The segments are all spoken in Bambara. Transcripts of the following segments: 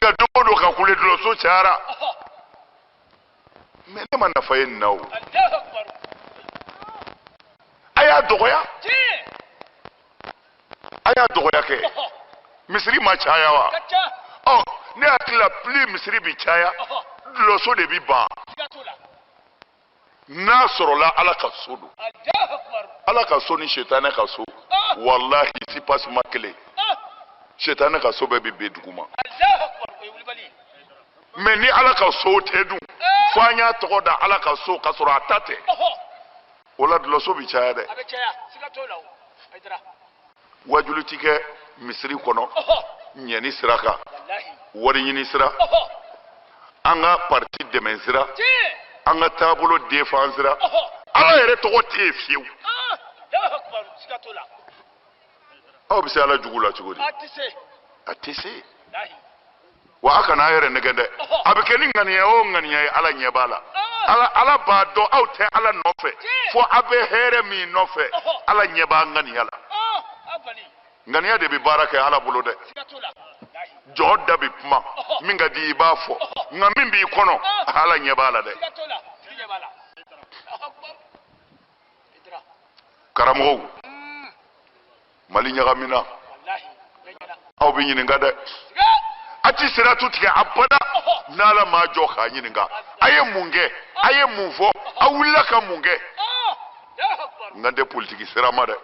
nka don o don ka kule dulɔso cayara. Mais ne ma nafa ye nin na o. A y'a dɔgɔya. A y'a dɔgɔya kɛ. Misiri ma caya wa? Ɔ, ne hakili la plus misiri bi caya, dulɔso de bi ban. N'a sɔrɔla Ala ka so don. Ala ka so ni sitanɛ ka so, walahi soubassement kelen, sitanɛ ka so bɛɛ bi ben duguma. Mais ni Ala ka so tɛ dun, fo an y'a tɔgɔ da Ala ka so ka sɔrɔ a ta tɛ, o la dulɔso bi caya dɛ. Wajuli ti kɛ misiri kɔnɔ ɲɛni sira kan, wari ɲini sira, an ka parti dɛmɛ sira, an ka taabolo defan sira, Ala yɛrɛ tɔgɔ tɛ yen fiyewu. Aw bɛ se Ala jugu la cogo di? A tɛ se. Wa a kana a yɛrɛ nɛgɛn dɛ. A bɛ kɛ ni ŋaniya o ŋaniya ye, Ala ɲɛ b'a la. Ala b'a dɔn aw tɛ Ala nɔfɛ, fo aw bɛ hɛrɛ min nɔfɛ, Ala ɲɛ b'a ŋaniya la. Ŋaniya de bɛ baara kɛ Ala bolo dɛ. Jɔn da bɛ kuma, min ka di i b'a fɔ, nka min b'i kɔnɔ, Ala ɲɛ b'a la dɛ. Karamɔgɔw, Mali ɲagamina, aw bɛ ɲininka dɛ. A ti siratu tigɛ abada n'Ala m'a jɔ k'a ɲininka. A ye mun kɛ? A ye mun fɔ? A wulila ka mun kɛ? N kan tɛ politiki sira ma dɛ.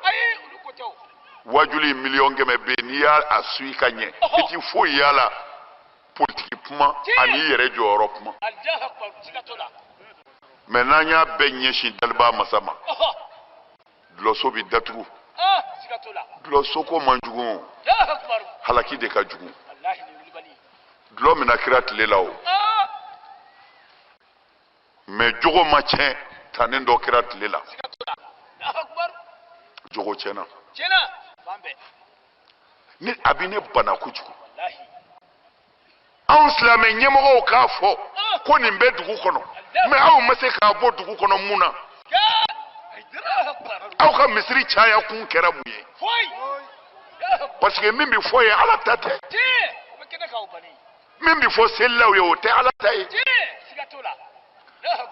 Wajuli 100 000 000 bɛ yen, n'i y'a suit ka ɲɛ, i ti foyi y'a la politiki kuma ani i yɛrɛ jɔyɔrɔ kuma. Mais n'an y'a bɛɛ ɲɛsin daliba masa ma, dulɔso bi datugu. Dulɔso ko man jugu o, halaki de ka jugu. Dulɔ minna kira tile la o, mais jogo ma tiɲɛ tannen dɔ kira tile la, jogo tiɲɛna. Ni a bɛ ne bana kojugu, anw silamɛ ɲɛmɔgɔw k'a fɔ ko nin bɛ dugu kɔnɔ, mais aw ma se k'a bɔ dugu kɔnɔ mun na? Aw ka misiri caya kun kɛra mun ye? Parce que min bɛ fɔ ye, Ala ta tɛ. Min bɛ fɔ selilaw ye, o tɛ Ala ta ye.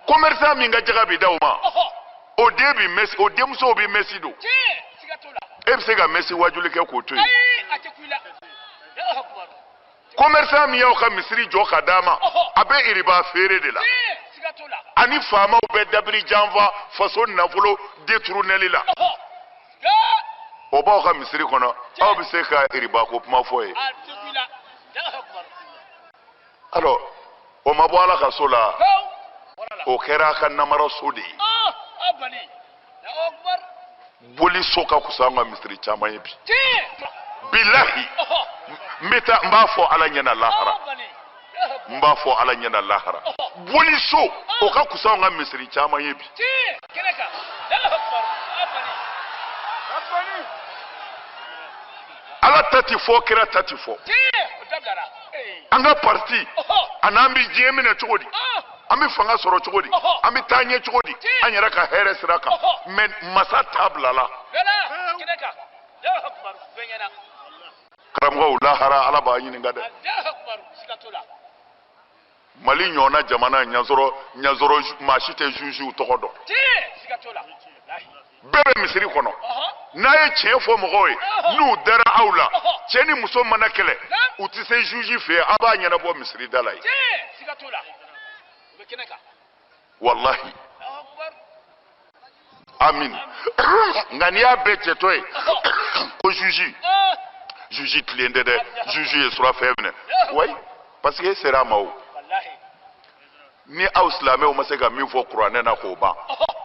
Commerçant min ka jaga bɛ da o ma, o den bɛ messe, o denmusow bɛ messe don. E bɛ se ka messe wajuli kɛ k'o to yen? Commerçant min y'aw ka misiri jɔ ka d'a ma, a bɛ iriba feere de la, ani faamaw bɛ dabiri janfa faso nafolo détourneli la, o b'aw ka misiri kɔnɔ, aw bɛ se ka iriba ko kuma fɔ ye? Alors o ma bɔ Ala ka so la, o kɛra a ka namara so de ye. Boli so ka kusa an ka misiri caman ye bi. Bilahi, n bɛ taa n b'a fɔ Ala ɲɛna lahara, n b'a fɔ Ala ɲɛna lahara, boli so o ka kusa an ka misiri caman ye bi. Ala ta ti fɔ, kira ta ti fɔ. An ka parti a n'an bɛ diɲɛ minɛ cogo di, an bɛ fanga sɔrɔ cogo di, an bɛ taa ɲɛ cogo di, an yɛrɛ ka hɛrɛ sira kan, mais masa t'a bila la. Karamɔgɔw, lahara Ala b'a ɲininka dɛ. Mali ɲɔgɔnna jamana ɲasɔrɔ ɲasɔrɔ, maa si tɛ jugew tɔgɔ dɔn, bɛɛ bɛ misiri kɔnɔ. N'a ye tiɲɛ fɔ mɔgɔw ye, n'u dara aw la, cɛ ni muso mana kɛlɛ, u tɛ se juge fɛ yen, a b'a ɲɛnabɔ misiri da la yen. Walahi, amin. Nka n'i y'a bɛɛ cɛtɔ ye ko juge, juge tilen tɛ dɛ, juge ye surafɛn minɛ, wayi, parce que e sera a ma o. Ni aw silamɛw ma se ka min fɔ kuranɛ na k'o ban,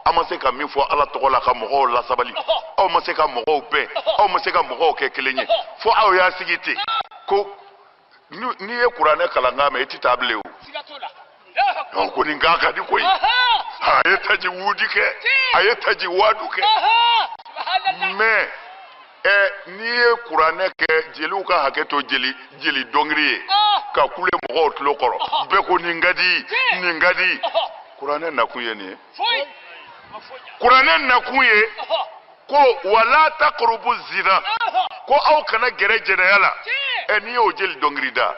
aw ma se ka min fɔ Ala tɔgɔ la ka mɔgɔw lasabali, aw ma se ka mɔgɔw bɛn, aw ma se ka mɔgɔw kɛ kelen ye, fo aw y'a sigi ten ko n'i ye kuranɛ kalankan mɛn, i tɛ taa bilen o. Ko nin kan ka di koyi, a ye taji wudi kɛ, a ye taji wadu kɛ. Mais ɛ, n'i ye kuranɛ kɛ jeliw ka hakɛ to, jeli jeli dɔnkili ye ka kule mɔgɔw tulo kɔrɔ, bɛɛ ko nin ka di, nin ka di. Kuranɛ nakun ye nin ye? Kuranɛ nakun ye ko wala taqrabu zina, ko aw kana gɛrɛ jɛnɛya la. Ɛ, n'i y'o jeli dɔnkili da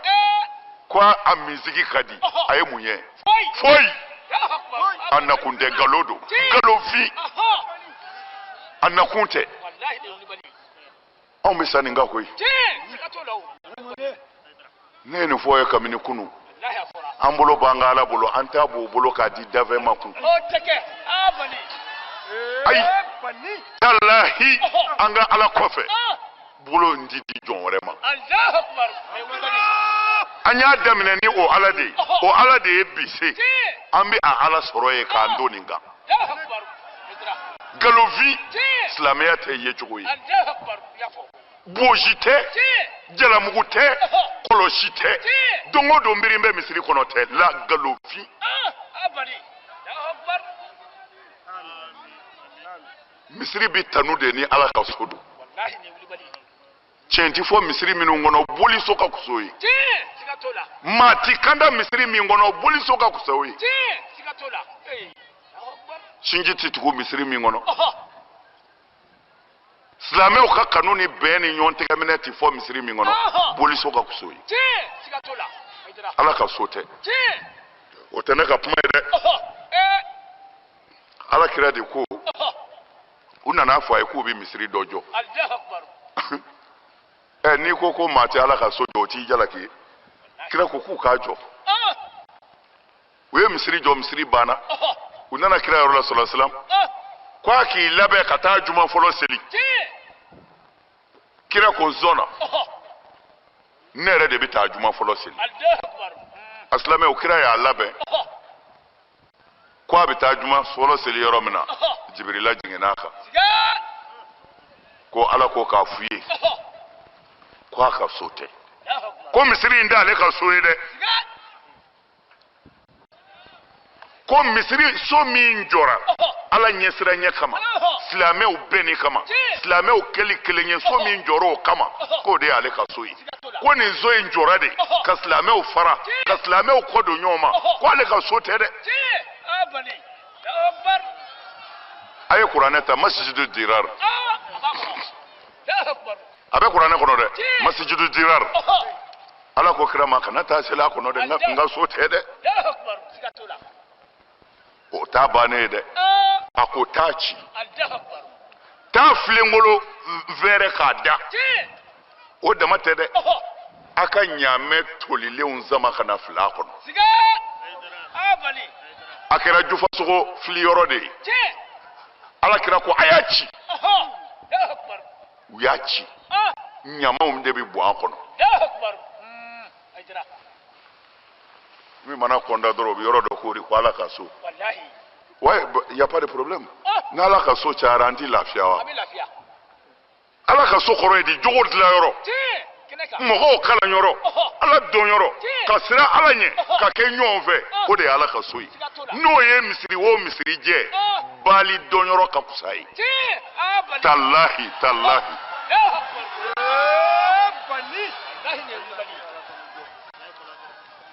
ko Ko a misigi ka di a ye mun ye foyi a nakun tɛ nkalon don nkalonfin a nakun tɛ anw bɛ sa nin kan koyi ne ye nin fɔ ye kabini kunu an bolo b'an ka ala bolo an t'a b'o bolo k'a di dafɛn ma kun ayi talahi an ka ala kɔfɛ bolo in ti di jɔn wɛrɛ ma an y'a daminɛ ni o ala de ye o ala de ye bi se an bɛ a ala sɔrɔ ye k'an to nin kan nkalonfin silamɛya tɛ ye cogo ye boji tɛ jalamugu tɛ kɔlɔsi tɛ don o don nbiri bɛ misiri kɔnɔ tɛ la nkalonfin misiri bɛ tanu de ni ala ka so don tiɲɛ ti fɔ misiri minnu kɔnɔ boliso ka kusa o ye maa ti kanda misiri min kɔnɔ boliso ka kusa o ye sinji ti tugu misiri min kɔnɔ silamɛw ka kanu ni bɛn ni ɲɔgɔn tɛgɛminɛ ti fɔ misiri min kɔnɔ boliso ka kusa o ye ala ka so tɛ o tɛ ne ka kuma ye dɛ ala kira de ko u nana fɔ a ye k'u bɛ misiri dɔ jɔ ɛ n'i ko ko maa tɛ ala ka so jɔ o t'i jalaki ye kira ko k'u k'a jɔ u ye misiri jɔ misiri banna u nana kira yɔrɔ la sɔlɔ silam ko a k'i labɛn ka taa juma fɔlɔ seli kira ko n sɔnna ne yɛrɛ de bɛ taa juma fɔlɔ seli a silamɛw kira y'a labɛn ko a bɛ taa juma fɔlɔ seli yɔrɔ min na jibirila jiginna a kan ko ala ko k'a f'u ye ko a ka so tɛ ko misiri in t'ale ka so ye dɛ ko misiri so min jɔra ala ɲɛsiranɲɛ kama silamɛw bɛnni kama silamɛw kɛli kelen ye so min jɔra o kama k'o de y'ale ka so ye ko nin so in jɔra de ka silamɛw fara ka silamɛw kɔ don ɲɔgɔn ma ko ale ka so tɛ dɛ a ye kuranɛ ta masijidu dirar a bɛ kuranɛ kɔnɔ dɛ masijidu dirar ala ko kira ma kana taa seli a kɔnɔ dɛ n ka so tɛ dɛ o t'a bannen ye dɛ a ko taa ci taa filenkolo vɛrɛ k'a da o dama tɛ dɛ a ka ɲaamɛ tolilenw sama ka na fili a kɔnɔ a kɛra jufasogo filiyɔrɔ de ye ala kira ko a y'a ci u y'a ci ɲamaw de bɛ bɔn a kɔnɔ min mana kɔnda dɔrɔn o bɛ yɔrɔ dɔ koori ko ala ka so ouais y a pas de problème n'ala ka so cayara an ti lafiya wa ala ka so kɔrɔ ye di jogo dilan yɔrɔ mɔgɔw kalan yɔrɔ ala dɔn yɔrɔ ka siran ala ɲɛ ka kɛ ɲɔgɔn fɛ o de ye ala ka so ye n'o ye misiri o misiri jɛ baali dɔn yɔrɔ ka kusa ye talahi talahi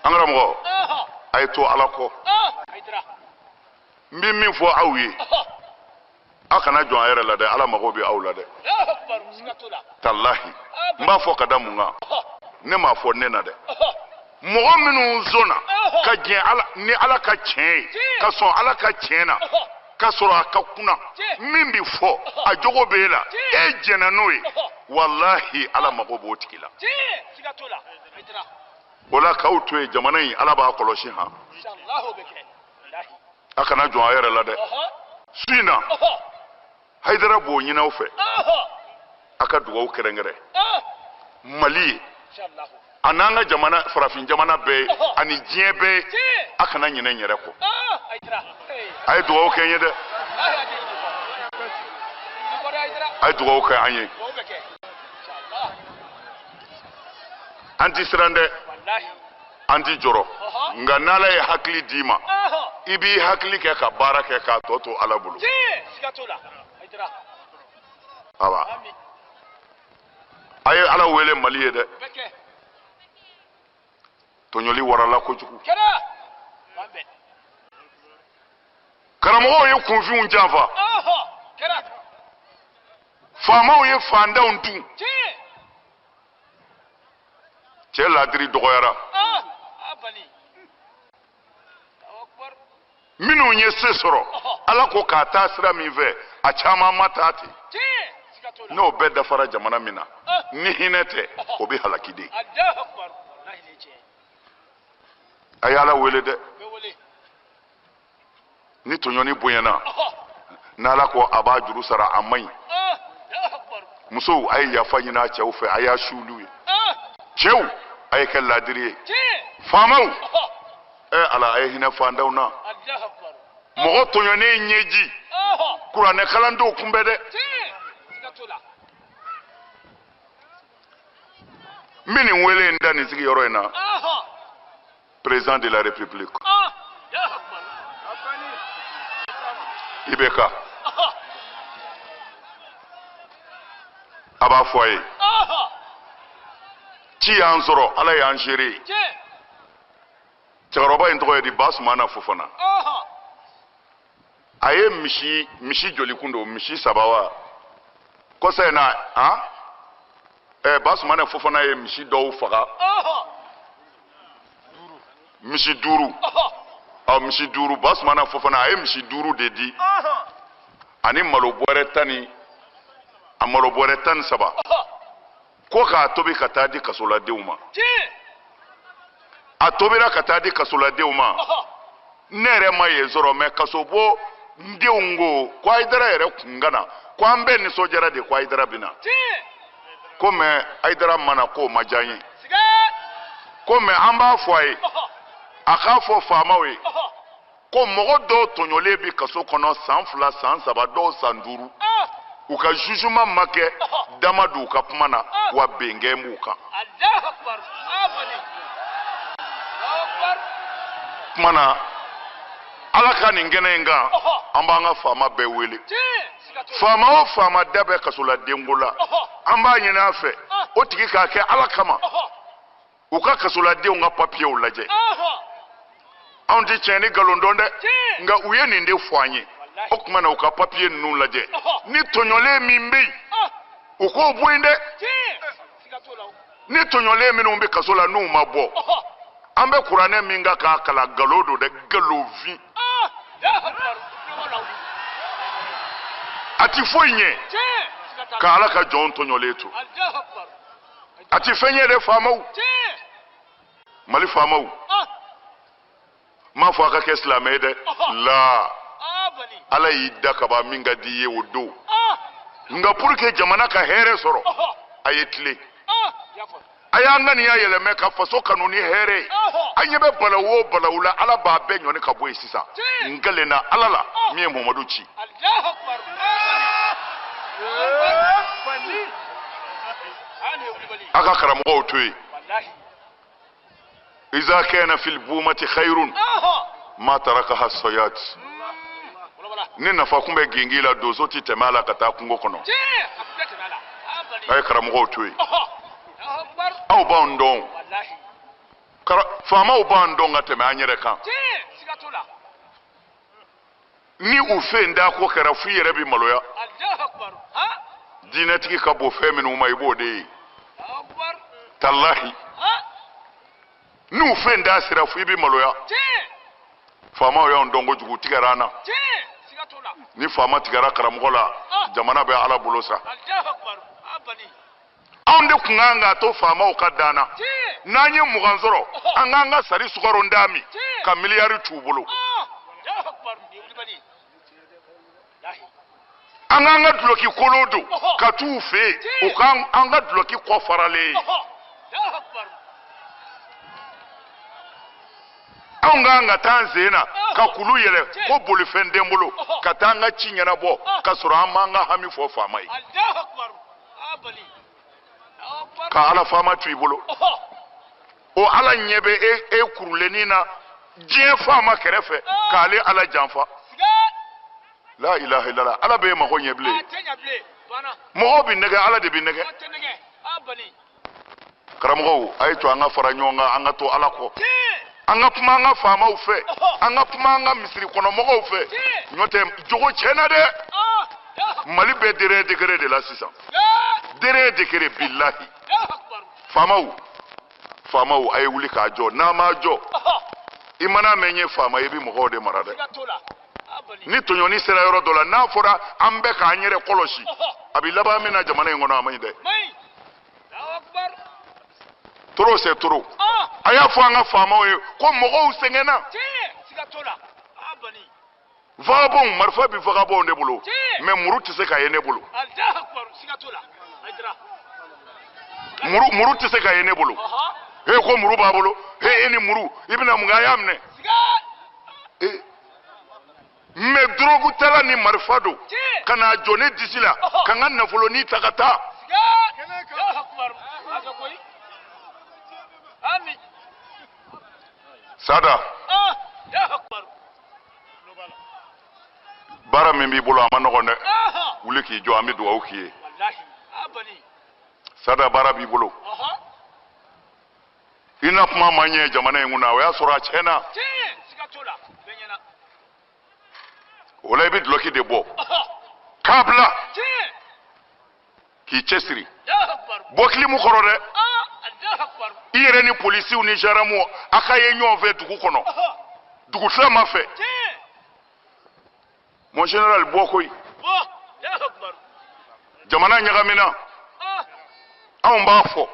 an karamɔgɔ a ye to ala kɔ n bɛ min fɔ aw ye aw kana jɔn a yɛrɛ la dɛ ala mago bɛ aw la dɛ talahi n b'a fɔ ka da mun kan ne m'a fɔ ne na dɛ mɔgɔ minnu sɔnna ka jɛn ala ni ala ka tiɲɛ ye ka sɔn ala ka tiɲɛ na ka sɔrɔ a ka kunna min bɛ fɔ a jogo b'e la e jɛnna n'o ye walahi ala mago b'o tigi la o la k'aw to yen jamana in ala b'a kɔlɔsi han a kana jɔn a yɛrɛ la dɛ su in na hayidara b'o ɲini aw fɛ a ka dugawu kɛrɛnkɛrɛn mali ye a n'an ka jamana farafin jamana bɛɛ ye ani diɲɛ bɛɛ ye a kana ɲinɛ n yɛrɛ kɔ a ye dugawu kɛ n ye dɛ a ye dugawu kɛ an ye an ti siran dɛ an ti jɔrɔ nka n'ala ye hakili d'i ma i b'i hakili kɛ ka baara kɛ k'a tɔ to ala bolo awa a ye ala wele mali ye dɛ tɔɲɔli warala kojugu karamɔgɔw ye kunfinw janfa faamaw ye faantanw dun cɛ ladiri dɔgɔyara Minnu ye se sɔrɔ, Ala ko k'a taa sira min fɛ, a caman ma taa ten. N'o bɛɛ dafara jamana min na, ni hinɛ tɛ, o bɛ halaki de. A ye Ala wele dɛ. Ni tɔɲɔni bonyana, n'Ala ko a b'a juru sara, a man ɲi. Musow, a ye yafa ɲini a cɛw fɛ, a y'a suulu ye. Cɛw, a ye kɛ laadiri ye. Faamaw, Ala, a ye hinɛ fantanw na. Mɔgɔ tɔɲɔnen ɲɛji, kuranɛ kalandenw kunbɛ dɛ. N bɛ nin wele in da nin sigiyɔrɔ in na. Président de la République. IBK. A b'a fɔ a ye. Ci y'an sɔrɔ, Ala y'an seere ye. Cɛkɔrɔba in tɔgɔ ye di Basumana Fofana. A ye misi joli kun don, misi 3 wa? Kɔsa in na, han? Basumana Fofana ye misi dɔw faga. Misi 5. Ɔ, misi 5, Basumana Fofana a ye misi 5 de di. Ani malo bɔrɛ 10 ni a malo bɔrɛ 13. Ko k'a tobi ka taa di kasoladenw ma. A tobira ka taa di kasoladenw ma. Ne yɛrɛ ma yen sɔrɔ, mɛ kasobon denw ko ko Hayidara yɛrɛ kun ka na, ko an bɛɛ nisɔndiyara de ko Hayidara bɛ na. Ko mɛ Hayidara ma na, k'o ma diya n ye. Ko mɛ an b'a fɔ a ye, a k'a fɔ faamaw ye ko mɔgɔ dɔw tɔɲɔlen bɛ kaso kɔnɔ san 2, san 3, dɔw san 5. U ka jugement ma kɛ, dama don u ka kuma na, wa bɛnkɛn b'u kan. Kuma na, Ala ka nin kɛnɛ in kan, an b'an ka faama bɛɛ wele. Faama o faama da bɛ kasoladenko la, an b'a ɲini a fɛ, o tigi k'a kɛ Ala kama. U ka kasoladenw ka papiyew lajɛ. Anw tɛ tiɲɛ ni nkalon dɔn dɛ, nka u ye nin de fɔ an ye. O tuma na u ka papiye ninnu lajɛ. Ni tɔɲɔlen min bɛ yen, u k'o bɔ yen dɛ. Ni tɔɲɔlen minnu bɛ kaso la n'u ma bɔ, an bɛ kuranɛ min kan k'a kalan, nkalon don dɛ, nkalonfin. A ti foyi ɲɛ ka Ala ka jɔnw tɔɲɔlen to. A ti fɛn ɲɛ dɛ, faamaw. Mali faamaw, n m'a fɔ a ka kɛ silamɛ ye dɛ. La, Ala y'i da kaban min ka di i ye o don. Nka pour que jamana ka hɛrɛ sɔrɔ, a ye tilen. A y'an ŋaniya yɛlɛmɛ ka faso kanu ni hɛrɛ ye. An ɲɛ bɛ balawu o balawu la, Ala b'a bɛɛ ɲɔni ka bɔ yen sisan. N kalenna Ala la min ye Muhamadu ci. A ka karamɔgɔw to yen. Iza kana fil bumati khayrun ma tarakaha sayat. Ni nafa kun bɛ gengi la, donso ti tɛmɛ a la ka taa kungo kɔnɔ. A ye karamɔgɔw to yen. Aw b'anw dɔn. Faamaw b'an dɔn ka tɛmɛ an yɛrɛ kan. Ni u fɛn da ko kɛra, f'i yɛrɛ bɛ maloya. Diinɛtigi ka bon fɛn minnu ma, i b'o de ye. Talahi. N'u fɛn da sera, f'i bɛ maloya. Faamaw y'anw dɔn kojugu, u tigɛra an na. Ni faama tigɛra karamɔgɔ la, jamana bɛ Ala bolo sa. Anw de kun kan k'a to faamaw ka dan na. N'an ye 20 sɔrɔ, an k'an ka sari sukaro d'a min ka miliyari t'u bolo. An k'an ka duloki kolo don ka t'u fɛ yen, u k'an an ka duloki kɔ faralen ye. Anw k'an ka taa an sen na ka kulu yɛlɛ ko bolifɛn tɛ n bolo ka taa an ka ci ɲɛnabɔ ka sɔrɔ an m'an ka hami fɔ faama ye. Ka Ala faama to i bolo. O Ala ɲɛ bɛ e kurulennin na diɲɛ faama kɛrɛfɛ k'ale Ala janfa. La ilaha illallah, Ala b'e mago ɲɛ bilen. Mɔgɔw bɛ nɛgɛ, Ala de bɛ nɛgɛ. Karamɔgɔw, a ye to an ka fara ɲɔgɔn kan, an ka to Ala kɔ. An ka kuma an ka faamaw fɛ, an ka kuma an ka misiri kɔnɔmɔgɔw fɛ. N'o tɛ jogo tiɲɛna dɛ. Mali bɛ dernier degré de la sisan. Dernier degré, bilahi. Faamaw, faamaw, a ye wuli k'a jɔ. N'a m'a jɔ, I mana mɛn n ye faama ye, i bɛ mɔgɔw de mara dɛ. Ni tɔɲɔni sera yɔrɔ dɔ la, n'a fɔra an bɛ k'an yɛrɛ kɔlɔsi, a bɛ laban min na jamana in kɔnɔ, a man ɲi dɛ. Trop c'est trop. A y'a fɔ an ka faamaw ye ko mɔgɔw sɛgɛnna. Vagabond, marifa bɛ vagabond de bolo, mais muru tɛ se ka ye ne bolo. Muru tɛ se ka ye ne bolo. He ko muru b'a bolo, he e ni muru, i bɛna mun kɛ, a y'a minɛ. Mais dorogutala ni marifa don ka n'a jɔ ne disi la, ka n ka nafolonin ta ka taa. Sada, baara min b'i bolo a ma nɔgɔn dɛ. Wuli k'i jɔ, an bɛ dugawu k'i ye. Sada, baara b'i bolo. I na kuma ma ɲɛ jamana in kunna, o y'a sɔrɔ a tiɲɛna. O la i bɛ dulɔki de bɔ k'a bila k'i cɛsiri. Bɔ kilimu kɔrɔ dɛ. I yɛrɛ ni polisiw ni gendarmew a ka ye ɲɔgɔn fɛ dugu kɔnɔ, dugutilama fɛ. Mon général, bɔ koyi. Jamana ɲagamina, anw b'a fɔ.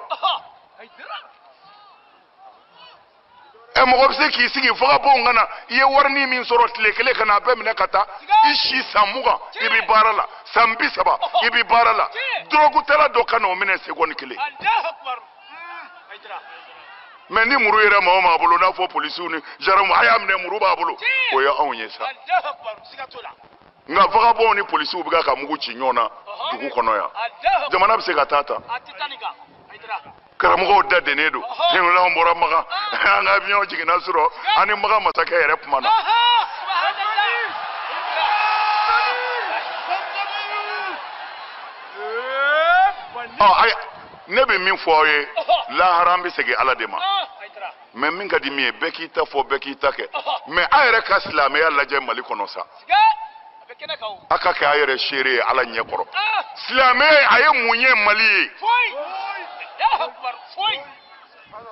Mɔgɔ bɛ se k'i sigi vagabond ka na, i ye warini min sɔrɔ tile kelen ka na a bɛɛ minɛ ka taa. I si san 20 i bɛ baara la, san 30 i bɛ baara la. Dorogutala dɔ ka na o minɛ seconde kelen. Mais ni muru yɛrɛ maa o maa bolo, n'a fɔ polisiw ni gendarmew a y'a minɛ, muru b'a bolo, o ye anw ye sa. Nka vagabond ni polisiw bɛ ka mugu ci ɲɔgɔn na dugu kɔnɔ yan, jamana bɛ se ka taa tan. Karamɔgɔw da dennen don. Anw bɔra Makan, an ka avion jiginna sɔrɔ an ni Makan masakɛ yɛrɛ kumana. Ayi, ne bɛ min fɔ aw ye, lahara an bɛ segin Ala de ma. Mais min ka di min ye, bɛɛ k'i ta fɔ, bɛɛ k'i ta kɛ. Mais a yɛrɛ ka silamɛya lajɛ Mali kɔnɔ sa. A ka kɛ a yɛrɛ seere ye Ala ɲɛ kɔrɔ. Silamɛya a ye mun ye Mali ye?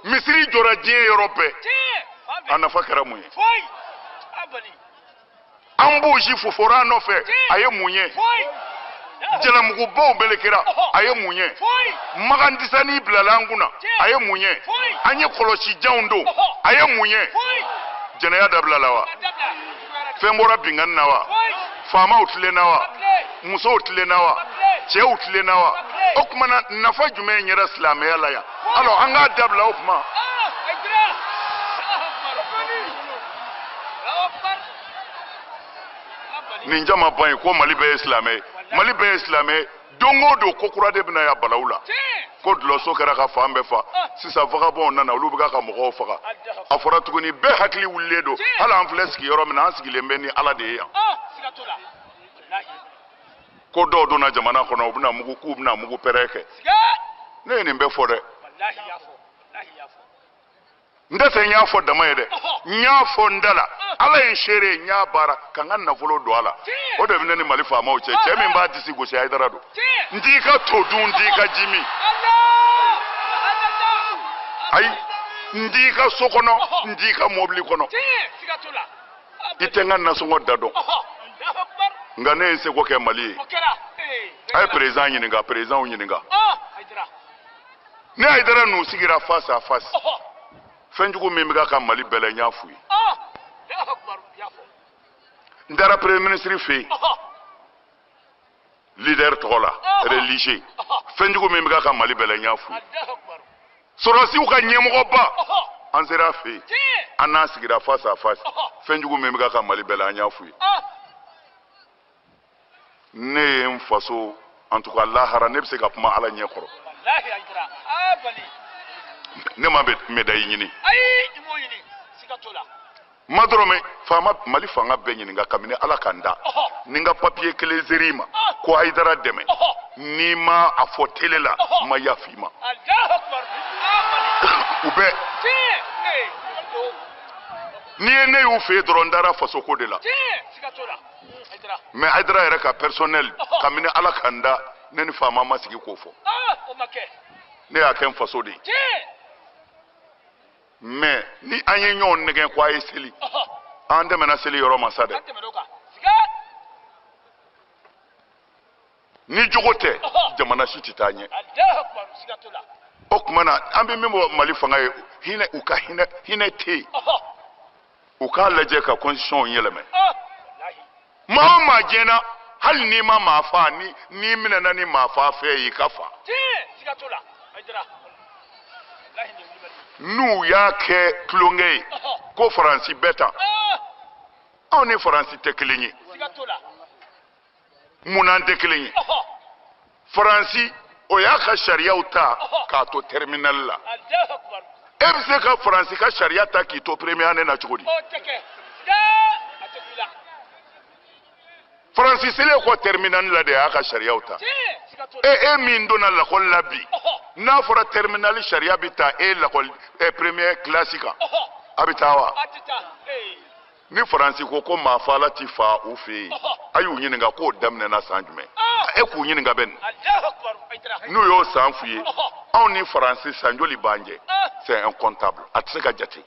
Misiri jɔra diɲɛ yɔrɔ bɛɛ, a nafa kɛra mun ye? An b'o si fofora a nɔfɛ, a ye mun ye? Jalamugubaw melekera, a ye mun ye? Makan disani bilala an kunna, a ye mun ye? An ye kɔlɔsijanw don, a ye mun ye? Jɛnɛya dabila la wa? Fɛn bɔra binkanni na wa? Faamaw tilenna wa? Musow tilenna wa? Cɛw tilenna wa? O tuma na nafa jumɛn yɛrɛ silamɛya la yan? Alors an k'a dabila o kuma. Nin jama ban ye ko Mali bɛɛ ye silamɛ ye, Mali bɛɛ ye silamɛ ye. Don o don ko kura de bɛna ya balawu la. Ko dulɔso kɛra ka fan bɛɛ fa. Sisan vagabond nana, olu bɛ ka mɔgɔw faga. A fɔra tuguni bɛɛ hakili wulilen don. Hali an filɛ sigiyɔrɔ min na, an sigilen bɛ ni Ala de ye yan. Ko dɔw donna jamana kɔnɔ, u bɛna mugu, k'u bɛna mugu pɛrɛn kɛ. Ne ye nin bɛɛ fɔ dɛ. N tɛ se n y'a fɔ dama ye dɛ. N y'a fɔ n da la. Ala ye n seere, n y'a baara ka n ka nafolo don a la. O de bɛ ne ni Mali faamaw cɛ. Cɛ min b'a disi gosi, Hayidara don. N t'i ka to dun, n t'i ka ji min. Ayi, n t'i ka so kɔnɔ, n t'i ka mobili kɔnɔ. I tɛ n ka nasɔngɔ da dɔn. Nka ne ye n seko kɛ Mali ye. A ye président ɲininka, présidentw ɲininka. Ne Hayidara n'u sigira face à face. Fɛnjugu min bɛ ka Mali bɛɛ la, n y'a f'u ye. N taara premier ministre fɛ yen, leader tɔgɔ la, religieux. Fɛnjugu min bɛ ka Mali bɛɛ la, n y'a f'u ye. Sɔrɔdasiw ka ɲɛmɔgɔba, an sera a fɛ yen, an n'a sigira face à face. Fɛnjugu min bɛ ka Mali bɛɛ la, an y'a f'u ye. Ne ye n faso, en tout cas lahara, ne bɛ se ka kuma Ala ɲɛ kɔrɔ. Ne ma médaille ɲini. Ma dɔrɔmɛ faama Mali fanga bɛɛ ɲininka kabini Ala ka n da. Ni n ka papier kelen ser'i ma ko Hayidara dɛmɛ, n'i ma a fɔ télé la, n ma yafa i ma. U bɛɛ. N'i ye ne y'u fɛ yen dɔrɔn, n taara fasoko de la. Mais Hayidara yɛrɛ ka personnel, kabini Ala ka n da, ne ni faama ma sigi k'o fɔ. Ne y'a kɛ n faso de ye. Mais ni an ye ɲɔgɔn nɛgɛn ko a ye seli, an tɛmɛna seli yɔrɔ ma sa dɛ. Ni jogo tɛ, jamana si tɛ taa ɲɛ. O tuma na an bɛ min fɔ Mali fanga ye, hinɛ, u ka hinɛ, hinɛ tɛ yen. U k'a lajɛ ka constitution yɛlɛmɛ. Maa o maa diɲɛ hali n'i ma maa faa, ni n'i minɛna ni maa faa fɛn ye, i ka fa. N'u y'a kɛ tulonkɛ ye ko Faransi bɛɛ tan, anw ni Faransi tɛ kelen ye. Mun n'an tɛ kelen ye? Faransi o y'a ka sariyaw ta k'a to terminal la. E bɛ se ka Faransi ka sariya ta k'i to première année na cogo di? Faransi selen kɔ terminal la de y'a ka sariyaw ta. E min donna lakɔli la bi, n'a fɔra terminal sariya bɛ ta e lakɔli première classe kan, a bɛ taa wa? Ni Faransi ko ko maa faala ti fa u fɛ yen, a y'u ɲininka k'o daminɛna san jumɛn? E k'u ɲininka bɛ nin. N'u y'o san f'u ye, anw ni Faransi san joli b'an jɛ? C'est incontable, a tɛ se ka jate.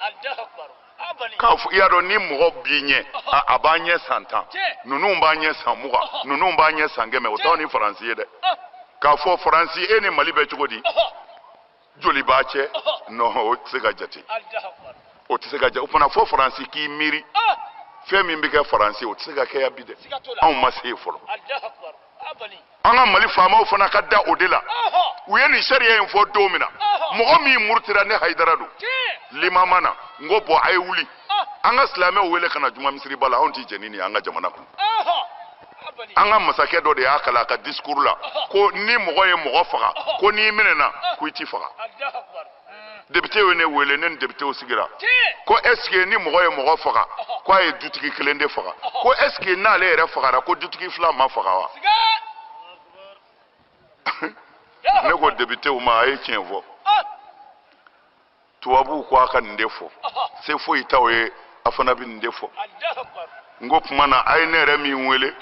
K'a fɔ i y'a dɔn ni mɔgɔ b'i ɲɛ, a b'an ɲɛ san 10, ninnu b'an ɲɛ san 20, ninnu b'an ɲɛ san 100, o t'anw ni Faransi ye dɛ. K'a fɔ Faransi e ni Mali bɛ cogo di? Joli b'a cɛ? Non, o tɛ se ka jate. O tɛ se ka jate. O fana fɔ Faransi k'i miiri fɛn min bɛ kɛ Faransi, o tɛ se ka kɛ yan bi dɛ. Anw ma se yen fɔlɔ. An ka Mali faamaw fana ka da o de la. U ye nin sariya in fɔ don min na, mɔgɔ min murutira, ne Hayidara don limama na, n ko bɔn a ye wuli, an ka silamɛw wele ka na juma misiriba la, anw ti jɛn ni nin ye an ka jamana kɔnɔ. An ka masakɛ dɔ de y'a kalan a ka discours la ko ni mɔgɔ ye mɔgɔ faga, ko n'i minɛna ko i ti faga. Député ye ne wele, ne ni député sigira ko est ce que ni mɔgɔ ye mɔgɔ faga, ko a ye dutigi kelen de faga, ko est ce que n'ale yɛrɛ fagara, ko dutigi fila ma faga wa? Ne ko député ma, a ye tiɲɛ fɔ. Tubabuw ko a ka nin de fɔ, se foyi t'aw ye, a fana bɛ nin de fɔ. N ko kuma na, a ye ne yɛrɛ min wele,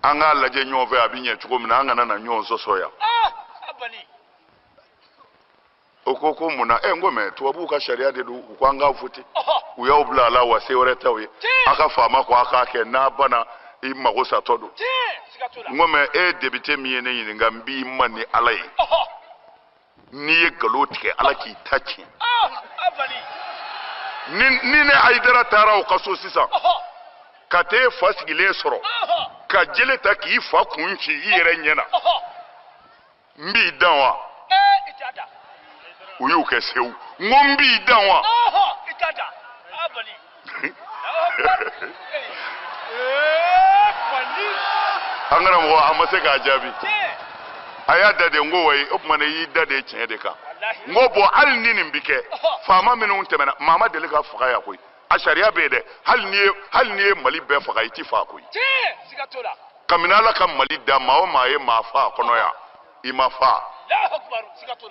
an k'a lajɛ ɲɔgɔn fɛ a bɛ ɲɛ cogo min na, an kana na ɲɔgɔn sɔsɔ yan. O ko ko mun na? N ko mɛ tubabuw ka sariya de don, u ko an k'a voter. U y'aw bila a la wa, se wɛrɛ t'aw ye. A ka faama ko a k'a kɛ, n'a banna i mago satɔ don. N ko mɛ e député min ye ne ɲininka, n b'i ma ni Ala ye, n'i ye nkalon tigɛ, Ala k'i ta tiɲɛ. Ni ne Hayidara taara o ka so sisan, ka t'e fa sigilen sɔrɔ, ka jele ta k'i fa kun ci i yɛrɛ ɲɛ na, n b'i dan wa? U y'u kɛ sewu. N ko n b'i dan wa? An karamɔgɔ, a ma se k'a jaabi. A y'a da de, n ko wayi, o tuma na i y'i da de tiɲɛ de kan. N ko bɔn, hali ni nin bi kɛ, faama minnu tɛmɛna, maa ma deli ka faga yan koyi. A sariya bɛ yen dɛ, hali n'i ye Mali bɛɛ faga, i ti fa koyi. Kabini Ala ka Mali da, maa o maa ye maa fa a kɔnɔ yan, i ma fa.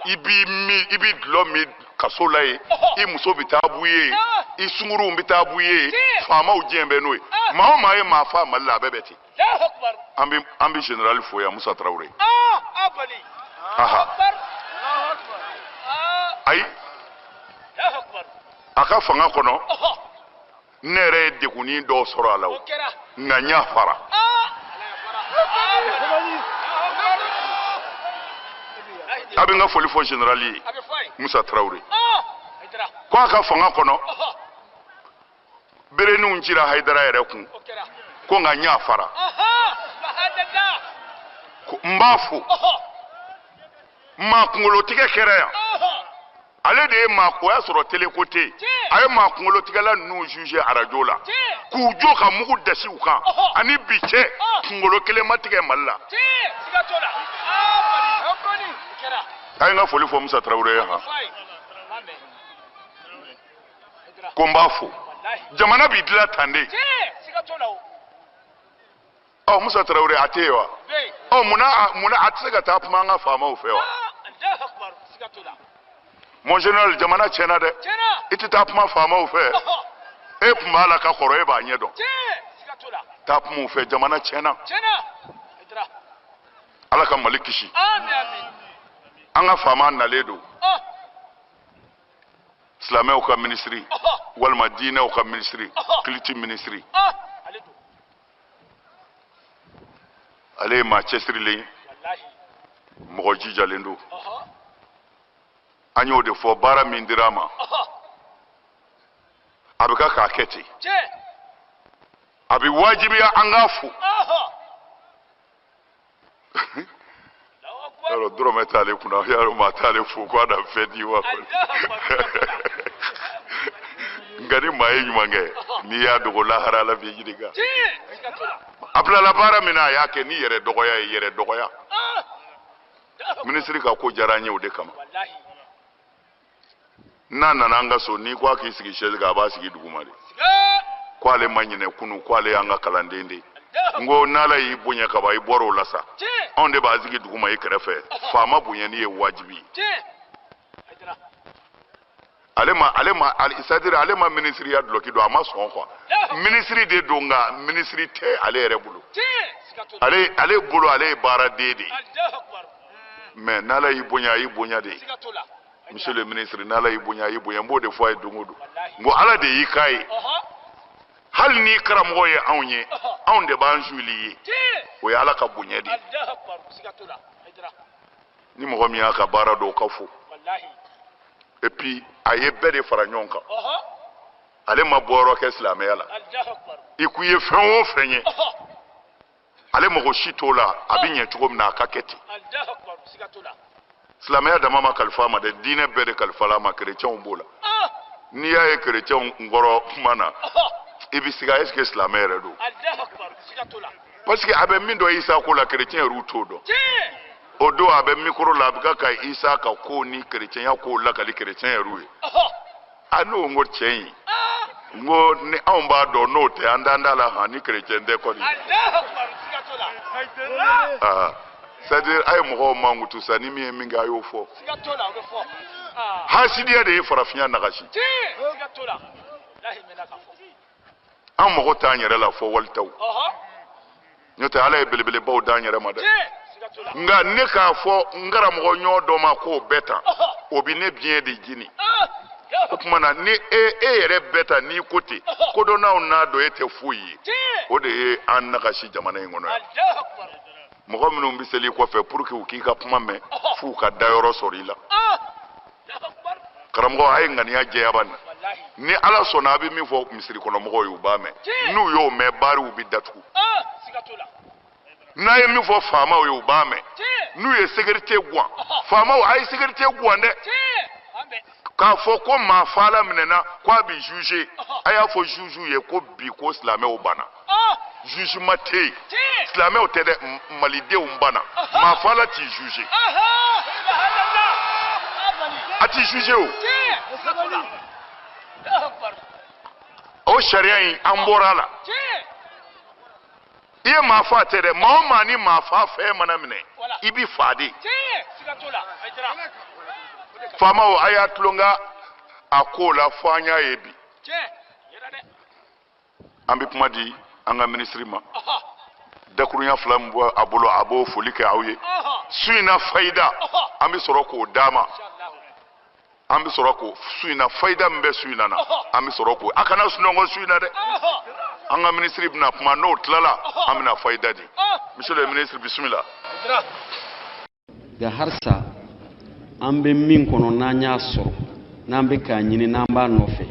I b'i min, i b'i dulɔ min kaso la yen, i muso bɛ taa b'u ye, i sunkuruw bɛ taa b'u ye, faamaw diɲɛ bɛ n'o ye. Maa o maa ye maa fa Mali la, a bɛɛ bɛ ten. An bɛ général fo yan, Musa Tarawele. Ayi, a ka fanga kɔnɔ, ne yɛrɛ ye degunni dɔw sɔrɔ a la o, nka n y'a fara. A bɛ n ka foli fɔ général ye, Musa Tarawele, ko a ka fanga kɔnɔ, bereninw cira Hayidara yɛrɛ kun, ko nka n y'a fara. N b'a fo. Maa kunkolotigɛ kɛra yan, ale de ye maa, o y'a sɔrɔ télé ko tɛ yen, a ye maa kunkolotigɛla ninnu juge arajo la k'u jɔ ka mugu dasi u kan. Ani bi cɛ, kunkolo kelen ma tigɛ Mali la. A ye n ka foli fɔ Musa Tarawele ye han, ko n b'a fo. Jamana b'i dilan tan de. Ɔ Musa Tarawele a tɛ yen wa? Ɔ munna a tɛ se ka taa kuma an ka faamaw fɛ wa? Mon général, jamana tiɲɛna dɛ. I tɛ taa kuma faamaw fɛ. E tun b'a la ka kɔrɔ, e b'a ɲɛ dɔn. Taa kuma u fɛ, jamana tiɲɛna. Ala ka Mali kisi. An ka faama nalen don. Silamɛw ka minisiri walima diinɛw ka minisiri, kiliti minisiri, ale ye maa cɛsirilen ye, mɔgɔ jijalen don. An y'o de fɔ, baara min dira a ma, a bɛ ka k'a kɛ ten, a bɛ wajibiya an k'a fo. Yɔrɔ dɔrɔmɛ t'ale kunna, yɔrɔ maa t'ale fo ko a na fɛn di wa. Nka ni maa ye ɲuman kɛ, n'i y'a dogo lahara, Ala b'i ɲininka. A bilala baara min na, a y'a kɛ ni yɛrɛ dɔgɔya ye, yɛrɛ dɔgɔya. Minisiri ka ko diyara an ye o de kama. N'a nana an ka so, n'i ko a k'i sigi chaise kan, a b'a sigi duguma de, ko ale ma ɲinɛ kunu, ko ale y'an ka kalanden de ye. N ko n'Ala y'i bonya ka ban, i bɔra o la sa, anw de b'a sigi duguma i kɛrɛfɛ. Faama bonyani ye wajibi ye. Ale ma, ale ma, c'est à dire ale ma minisiriya dulɔki don, a ma sɔn quoi. Minisiri de don, nka minisiri tɛ ale yɛrɛ bolo. Ale bolo, ale ye baaraden de ye. Mais n'Ala y'i bonya, a y'i bonya de. Monsieur le ministre, n'Ala y'i bonya, a y'i bonya. N b'o de fɔ a ye don o don, n ko Ala de y'i k'a ye. Hali n'i karamɔgɔ ye anw ye, anw de b'an suuli ye, o ye Ala ka bonya de ye. Ni mɔgɔ min y'a ka baara dɔn, o ka fo. Et puis a ye bɛɛ de fara ɲɔgɔn kan, ale ma bɔyɔrɔ kɛ silamɛya la. I ko i ye fɛn o fɛn ye, ale mago si t'o la, a bɛ ɲɛ cogo min na, a ka kɛ ten. Silamɛya dama ma kalifa a ma dɛ, diinɛ bɛɛ de kalifala a ma, kerecɛnw b'o la. N'i y'a ye kerecɛnw kɔrɔ kuma na, i bɛ siga, est ce que silamɛ yɛrɛ don? Parce que a bɛ min dɔn Isa ko la, kerecɛn yɛrɛw t'o dɔn. O don a bɛ micro la, a bɛ ka Isa ka ko ni kerecɛnya ko lakali kerecɛn yɛrɛw ye. A n'o, n ko cɛ in, n ko ni anw b'a dɔn, n'o tɛ an t'an da la han, ni kerecɛn tɛ kɔni. Aa, c'est à dire a ye mɔgɔw mankutu sa, ni min ye min kɛ, a y'o fɔ. Hasidiya de ye farafinya nagasi. An mago t'an yɛrɛ la fɔ walitaw, n'o tɛ Ala ye belebelebaw d'an yɛrɛ ma dɛ. Nka ne k'a fɔ n karamɔgɔ ɲɔ dɔ ma k'o bɛɛ tan, o bɛ ne biɲɛ de jini. O tuma na, ni e e yɛrɛ bɛɛ ta, n'i ko ten, kodɔnnaw n'a dɔn e tɛ foyi ye. O de ye an nagasi jamana in kɔnɔ yan. Mɔgɔ minnu bɛ seli kɔfɛ pour que u k'i ka kuma mɛn, f'u ka dayɔrɔ sɔrɔ i la. Karamɔgɔ, a ye ŋaniya jɛya ban na. Ni Ala sɔnna, a bɛ min fɔ misiri kɔnɔ mɔgɔw ye, u b'a mɛn. N'u y'o mɛn, baariw bɛ datugu. N'a ye min fɔ faamaw ye, u b'a mɛn. N'u ye sécurité guwan, faamaw a ye sécurité guwan dɛ, k'a fɔ ko maa faala minɛna, ko a bɛ juger. A y'a fɔ juge ye ko bi ko silamɛw banna, jugement tɛ yen. Silamɛw tɛ dɛ, malidenw banna, maa faala t'i juger, a t'i juger. O sariya in, an bɔra a la. I ye maa fa tɛ dɛ, maa o maa ni maa fa fɛn mana minɛ, i bi fa de. Faamaw, a y'a tulonka a ko la fo an y'a ye bi. An bɛ kuma di an ka minisiri ma, dakurunya fila min bɔ a bolo, a b'o foli kɛ aw ye. Su in na fayida, an bɛ sɔrɔ k'o d'a ma. An bɛ sɔrɔ k'o su in na fayida min bɛ su in na, an bɛ sɔrɔ k'o. A kana sunɔgɔ su in na dɛ. An ka minisiri bɛna kuma, n'o tilala, an bɛna fayida di. Monsieur le ministre, bisimila. Nka halisa an bɛ min kɔnɔ, n'an y'a sɔrɔ, n'an bɛ k'a ɲini, n'an b'a nɔfɛ,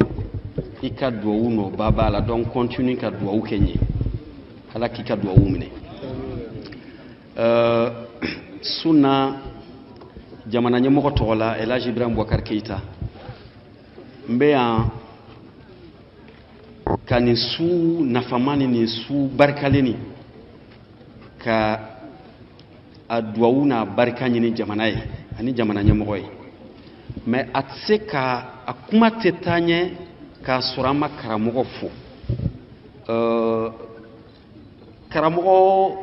i ka duwawu nɔba b'a la. Donc continue ka duwawu kɛ n ye, Ala k'i ka duwawu minɛ. Sunna jamana ɲɛmɔgɔ tɔgɔ la, El Hadj Ibrahim Boubacar Keïta, n bɛ yan ka nin su nafama ni nin su barikalen nin, ka a duwawu n'a barika ɲini jamana ye ani jamana ɲɛmɔgɔ ye. Mais a tɛ se ka a kuma tɛ taa ɲɛ k'a sɔrɔ an ma karamɔgɔ fo. Karamɔgɔ,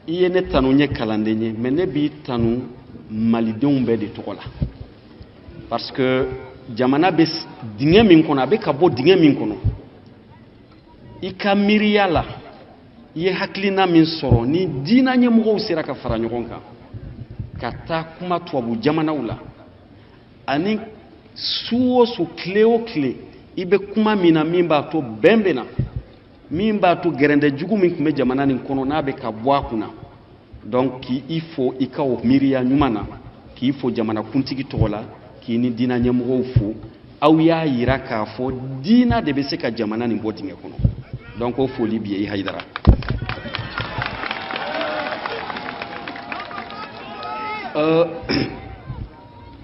i ye ne tanu, n ye kalanden ye, mais ne b'i tanu malidenw bɛɛ de tɔgɔ la, parce que jamana bɛ dingɛ min kɔnɔ, a bɛ ka bɔ dingɛ min kɔnɔ, i ka miiriya la, i ye hakilina min sɔrɔ ni diinɛ ɲɛmɔgɔw sera ka fara ɲɔgɔn kan ka taa kuma tubabu jamanaw la ani Su o su, tile o tile, i bɛ kuma min na min b'a to bɛn bɛ na, min b'a to gɛrɛndɛ jugu min tun bɛ jamana nin kɔnɔ n'a bɛ ka bɔ a kunna. Donc k'i fo i ka o miiriya ɲuman na, k'i fo jamanakuntigi tɔgɔ la, k'i ni diinɛ ɲɛmɔgɔw fo. Aw y'a yira k'a fɔ diinɛ de bɛ se ka jamana nin bɔ dingɛ kɔnɔ. Donc o foli b'i ye i Hayidara.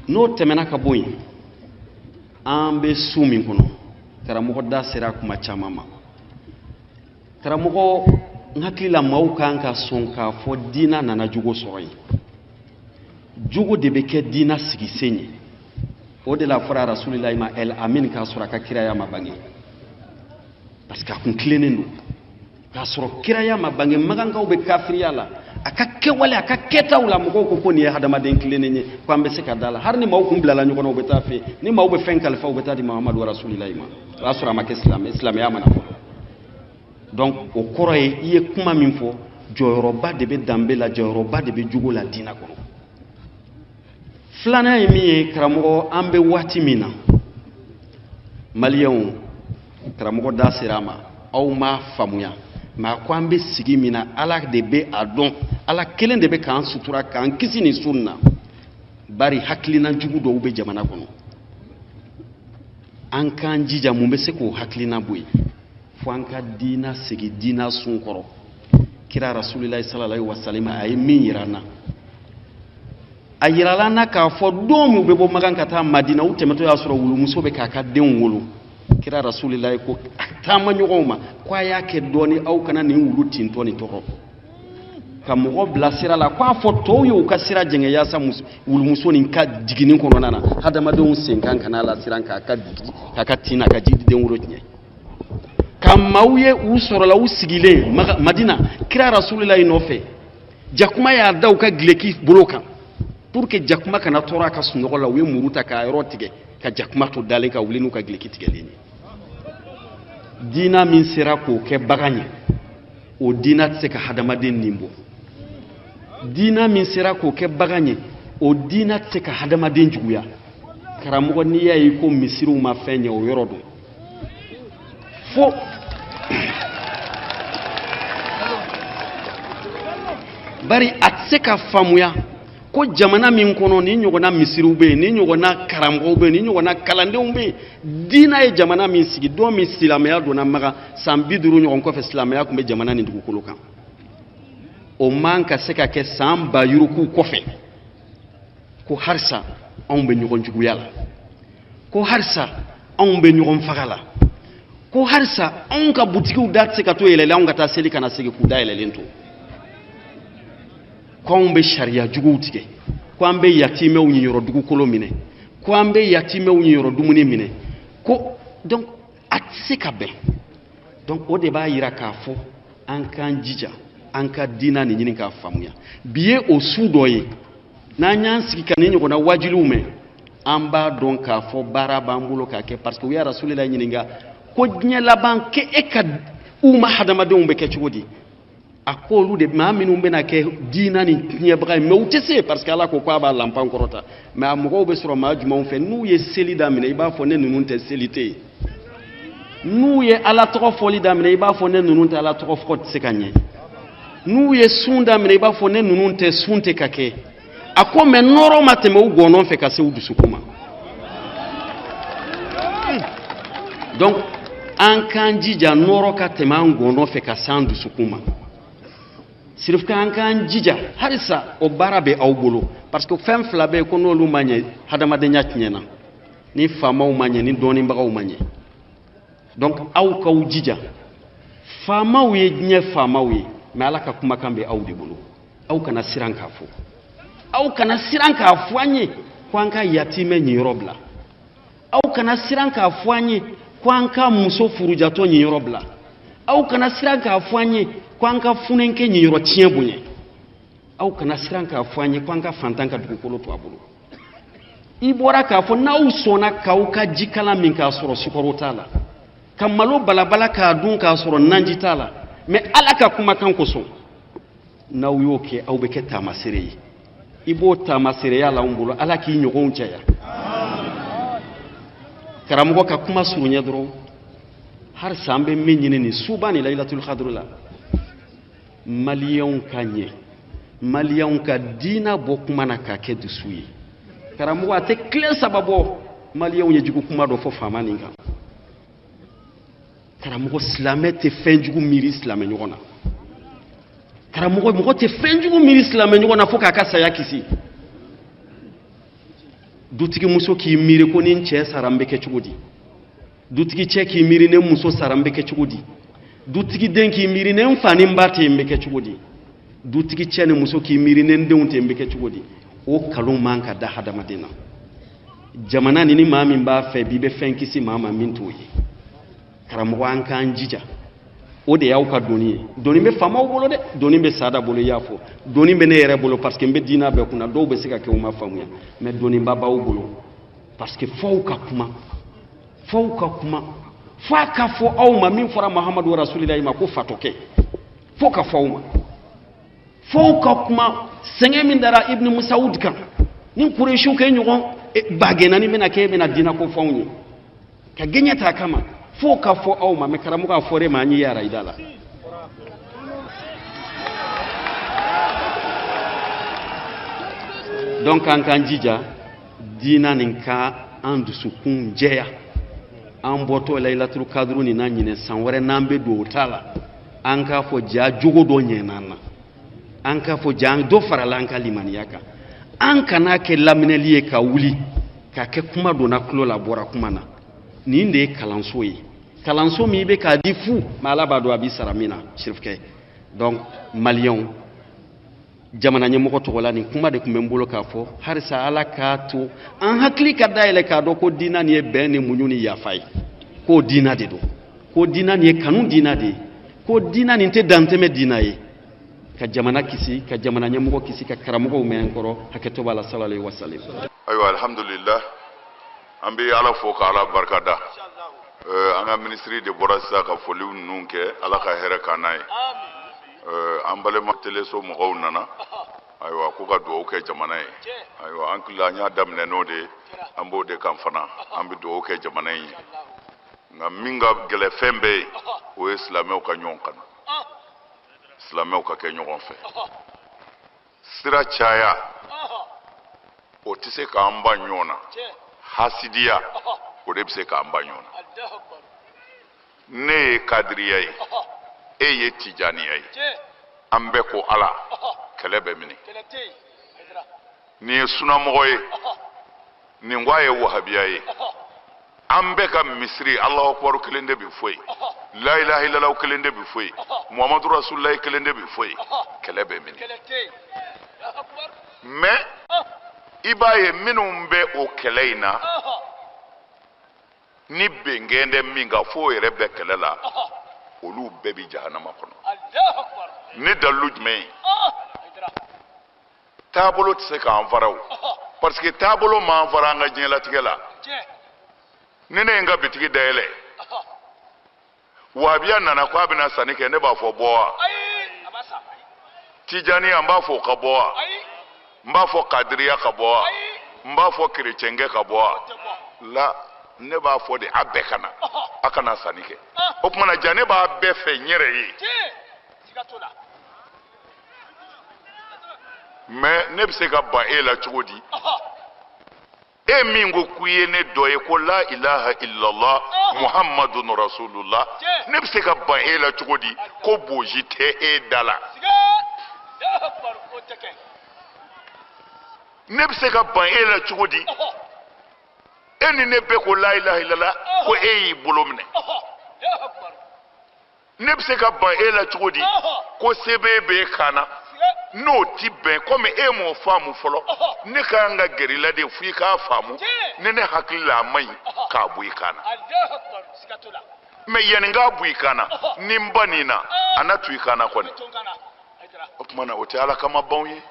N'o tɛmɛna ka bɔ yen, an bɛ su min kɔnɔ, karamɔgɔ da sera kuma caman ma. Karamɔgɔ, n hakili la maaw kan ka sɔn k'a fɔ diinɛ nana jogo sɔrɔ yen. Jogo de bɛ kɛ diinɛ sigisen ye. O de la fɔra Rasulilayi ma El Amin k'a sɔrɔ a ka kiraya ma bange, parce que a kun tilennen don. K'a sɔrɔ kiraya ma bange, magankaw bɛ kafiriya la, a ka kɛwale, a ka kɛtaw la, mɔgɔw ko ko nin ye hadamaden tilennen ye, ko an bɛ se ka da la. Hali ni maaw kun bilala ɲɔgɔn na, u bɛ taa fɛ ni maaw bɛ fɛn kalifa, u bɛ taa di Mahamadu Rasulilayi ma. O y'a sɔrɔ a ma kɛ silamɛ, silamɛya ma na fɔlɔ. Donc o kɔrɔ ye i ye kuma min fɔ, jɔyɔrɔba de bɛ danbe la, jɔyɔrɔba de bɛ jogo la diinɛ kɔnɔ. Filanan ye min ye, karamɔgɔ, an bɛ waati min na, maliyɛnw, karamɔgɔ da sera a ma, aw m'a faamuya, mɛ a ko an bɛ sigi min na, Ala de bɛ a dɔn, Ala kelen de bɛ k'an sutura, k'an kisi nin su in na. Bari hakilina jugu dɔw bɛ jamana kɔnɔ, an k'an jija mun bɛ se k'o hakilina bɔ yen, fo an ka diina segin diina sun kɔrɔ. Kira Rasulilayi sallallahu alaihi wasallam a ye min yira an na, a yirala an na k'a fɔ don min u bɛ bɔ Makan ka taa Madina, u tɛmɛtɔ y'a sɔrɔ wulumuso bɛ k'a ka denw wolo. Kira Rasulilayi ko a taama ɲɔgɔnw ma ko a y'a kɛ dɔɔni, aw kana nin wulu tintɔ nin tɔɔrɔ, ka mɔgɔ bila sira la, k'a fɔ tɔw ye u ka sira jɛngɛ yaasa wulumuso nin ka jiginni kɔnɔna na hadamadenw sen kan kana lasiran k'a ka tin n'a ka jiden wolo tiɲɛ. Ka maaw ye u sɔrɔla u sigilen Madina kira Rasulilayi nɔfɛ, jakuma y'a da u ka gileki bolo kan pour que jakuma kana tɔɔrɔ a ka sunɔgɔ la, u ye muru ta k'a yɔrɔ tigɛ ka jakuma to dalen ka wuli n'u ka gileki tigɛlen ye. Diina min sera k'o kɛ bagan ye, o diina tɛ se ka hadamaden nin bɔ. Diina min sera k'o kɛ bagan ye, o diina tɛ se ka hadamaden juguya. Karamɔgɔ, n'i y'a ye ko misiriw ma fɛn ɲɛ, o yɔrɔ don. Fo bari a tɛ se ka faamuya ko jamana min kɔnɔ ni ɲɔgɔnna misiriw bɛ yen, ni ɲɔgɔnna karamɔgɔw bɛ yen, ni ɲɔgɔnna kalandenw bɛ yen, diina ye jamana min sigi, don min silamɛya donna Makan san 50 ɲɔgɔn kɔfɛ, silamɛya tun bɛ jamana nin dugukolo kan, o man ka se ka kɛ san ba yuruku kɔfɛ ko halisa anw bɛ ɲɔgɔn juguya la, ko halisa anw bɛ ɲɔgɔn faga la, ko halisa anw ka butigiw da tɛ se ka to yɛlɛlen, anw ka taa seli ka na segin k'u da yɛlɛlen to, ko anw bɛ sariya juguw tigɛ, ko an bɛ yatimɛw ɲiyɔrɔ dugukolo minɛ, ko an bɛ yatimɛw ɲiyɔrɔ dumuni minɛ, ko donc a tɛ se ka bɛn. Donc o de b'a yira k'a fɔ an k'an jija an ka diina nin ɲini k'a faamuya. Bi ye o su dɔ ye, n'an y'an sigi ka nin ɲɔgɔnna wajuliw mɛn, an b'a dɔn k'a fɔ baara b'an bolo k'a kɛ, parce que u ye Rasulilayi ɲininka ko diɲɛ laban k'e e ka u ma hadamadenw bɛ kɛ cogo di? A ko olu de maa minnu bɛna kɛ diina ni tiɲɛbaga ye, mɛ u tɛ se, parce que Ala ko k'a b'a lanpan kɔrɔta. Mɛ a mɔgɔw bɛ sɔrɔ maa jumɛnw fɛ? N'u ye seli daminɛ, i b'a fɔ ne ninnu tɛ seli tɛ yen. N'u ye Ala tɔgɔ fɔli daminɛ, i b'a fɔ ne ninnu tɛ Ala tɔgɔ fɔ tɛ se ka ɲɛ. N'u ye sun daminɛ, i b'a fɔ ne ninnu tɛ sun tɛ ka kɛ. A ko mɛ nɔɔrɔ ma tɛmɛ u gɔnɔn fɛ ka se u dusukun ma. Donc an k'an jija nɔɔrɔ ka tɛmɛ an gɔnɔ fɛ ka se an dusukun ma. Sirifika, an k'an jija halisa, o baara bɛ aw bolo, parce que fɛn fila bɛ yen ko n'olu ma ɲɛ, hadamadenya tiɲɛna. Ni faamaw ma ɲɛ, ni dɔnnibagaw ma ɲɛ. Donc aw k'aw jija, faamaw ye diɲɛ faamaw ye, mɛ Ala ka kumakan bɛ aw de bolo. Aw kana siran k'a fɔ, aw kana siran k'a fɔ an ye ko an ka yatimɛ ɲiyɔrɔ bila. Aw kana siran k'a fɔ an ye ko an ka muso furujatɔ ɲiyɔrɔ bila. Aw kana siran k'a fɔ an ye ko an ka funankɛ ɲiyɔrɔ tiɲɛ bonya. Aw kana siran k'a fɔ an ye ko an ka fantan ka dugukolo to a bolo. I bɔra k'a fɔ n'aw sɔnna k'aw ka jikalan min k'a sɔrɔ sukaro t'a la, ka malo balabala k'a dun k'a sɔrɔ naji t'a la, mɛ Ala ka kumakan kosɔn, n'aw y'o kɛ, aw bɛ kɛ taamasere ye. I b'o taamasereya la anw bolo. Ala k'i ɲɔgɔnw caya. Karamɔgɔ ka kuma surunya dɔrɔn, halisa an bɛ min ɲini nin suba ni layilatul kaduru la, maliyɛnw ka ɲɛ, maliyɛnw ka diina bɔ kuma na k'a kɛ dusu ye. Karamɔgɔ, a tɛ tile saba bɔ, maliyɛnw ye jugu kuma dɔ fɔ faama nin kan. Karamɔgɔ, silamɛ tɛ fɛn jugu miiri silamɛ ɲɔgɔn na. Karamɔgɔ, mɔgɔ tɛ fɛn jugu miiri silamɛ ɲɔgɔn na fo k'a ka saya kisi. Dutigi muso k'i miiri ko ni n cɛ sara n bɛ kɛ cogo di? Dutigi cɛ k'i miiri ni n muso sara n bɛ kɛ cogo di? Dutigi den k'i miiri ni n fa ni n ba tɛ yen n bɛ kɛ cogo di? Dutigi cɛ ni muso k'i miiri ni n denw tɛ yen n bɛ kɛ cogo di? O kalon man ka da hadamaden na. Jamana ni maa min b'a fɛ bi bɛ fɛn kisi maa ma min t'o ye. Karamɔgɔ, an k'an jija, o de y'aw ka doni ye. Doni bɛ faamaw bolo dɛ, doni bɛ sada bolo, i y'a fɔ, doni bɛ ne yɛrɛ bolo, parce que n bɛ diina bɛɛ kunna. Dɔw bɛ se ka kɛ u ma faamuya, mais doniba b'aw bolo, parce que f'aw ka kuma, f'aw ka kuma, f'a ka fɔ aw ma min fɔra Mahamadu rasulilayi ma ko fatɔkɛ, f'o ka fɔ aw ma, f'aw ka kuma. Sɛgɛn min dara Ibn Musaud kan ni Kuresiw kɛ ɲɔgɔn bagɛnna ni bɛna kɛ e bɛna diina ko fɔ anw ye ka gɛɲɛ ta kama, f'o ka fɔ aw ma. Mais karamɔgɔ, a fɔra e ma, an y'i yara i da la. Donc an k'an jija diina nin ka an dusukun jɛya. An bɔtɔ layilaturu kaduru nin na ɲinɛ, san wɛrɛ n'an bɛ don o ta la, an k'a fɔ ja jogo dɔ ɲɛna an na, an k'a fɔ ja dɔ farala an ka limaniya kan. An kana kɛ laminɛli ye ka wuli k'a kɛ kuma donna tulo la, bɔra kuma na. Nin de ye kalanso ye, kalanso min i bɛ k'a di fu, mais Ala b'a dɔn a b'i sara min na, sirifukɛ. Donc maliyɛnw, jamana ɲɛmɔgɔ tɔgɔ la, nin kuma de tun bɛ n bolo k'a fɔ. Halisa Ala k'a to an hakili ka dayɛlɛ k'a dɔn ko diina nin ye bɛn ni muɲu ni yafa ye, k'o diina de don, ko diina nin ye kanu diina de ye, ko diina nin tɛ dantɛmɛ diina ye. Ka jamana kisi, ka jamana ɲɛmɔgɔ kisi, ka karamɔgɔw mɛn kɔrɔ. Hakɛto b'a la. Sallallahu alaihi wasallam. Ayiwa, alhamdulillah, an bɛ Ala fo ka Ala barika da. An ka minisiri de bɔra sisan ka foliw ninnu kɛ. Ala ka hɛrɛ k'an n'a ye. An balima teleso mɔgɔw nana, ayiwa, k'u ka dugawu kɛ jamana ye. Ayiwa, an tila an y'a daminɛ n'o de ye, an b'o de kan fana, an bɛ dugawu kɛ jamana in ye. Nka min ka gɛlɛ fɛn bɛɛ ye, o ye silamɛw ka ɲɔgɔn kanu, silamɛw ka kɛ ɲɔgɔn fɛ. Sira caya, o tɛ se k'an ban ɲɔgɔn na. Hasidiya, o de bɛ se k'an ban ɲɔgɔn na. Ne ye kadiriya ye, e ye tijaniya ye, an bɛɛ ko Ala, kɛlɛ bɛ minɛ. Nin ye sunamɔgɔ ye, nin ko a ye wahabiya ye, an bɛɛ ka misiri Alahu akubaru kelen de bɛ fɔ yen, la ilaha illallah kelen de bɛ fɔ yen, Muhamadu rasulullahi kelen de bɛ fɔ yen, kɛlɛ bɛ minɛ. Mais i b'a ye, minnu bɛ o kɛlɛ in na, ni bɛnkɛn tɛ min kan f'o yɛrɛ bɛ kɛlɛ la, olu bɛɛ bɛ jahanama kɔnɔ. Ni dalilu jumɛn ye? Taabolo tɛ se k'an fara o, parce que taabolo m'an fara an ka diɲɛlatigɛ la. Ni ne ye n ka bitigi dayɛlɛ, wahabiya nana ko a bɛna sanni kɛ, ne b'a fɔ bɔ wa? Tijaniya, n b'a fɔ o ka bɔ wa? N b'a fɔ kadiriya ka bɔ wa? N b'a fɔ kerecɛnkɛ ka bɔ wa? La, ne b'a fɔ de a bɛɛ ka na, a kana sanni kɛ. O tuma na, ja ne b'a bɛɛ fɛ n yɛrɛ ye. Mais ne bɛ se ka ban e la cogo di, e min ko k'i ye ne dɔ ye, ko la ilaha illallah muhammadun rasulullah? Ne bɛ se ka ban e la cogo di ko boji tɛ e da la? Ne bɛ se ka ban e la cogo di, e ni ne bɛɛ ko la ilaha illallah, ko e y'i bolo minɛ? Ne bɛ se ka ban e la cogo di ko sɛbɛn b'e kan na n'o ti bɛn? Komi e m'o faamu fɔlɔ, ne ka kan ka gɛrɛ i la de fo i k'a faamu. Ni ne hakili la a man ɲi, k'a bɔ i kan na. Mais yanni n k'a bɔ i kan na, ni n ba nin na, a na to i kan na kɔni. O tuma na, o tɛ Ala kama banw ye.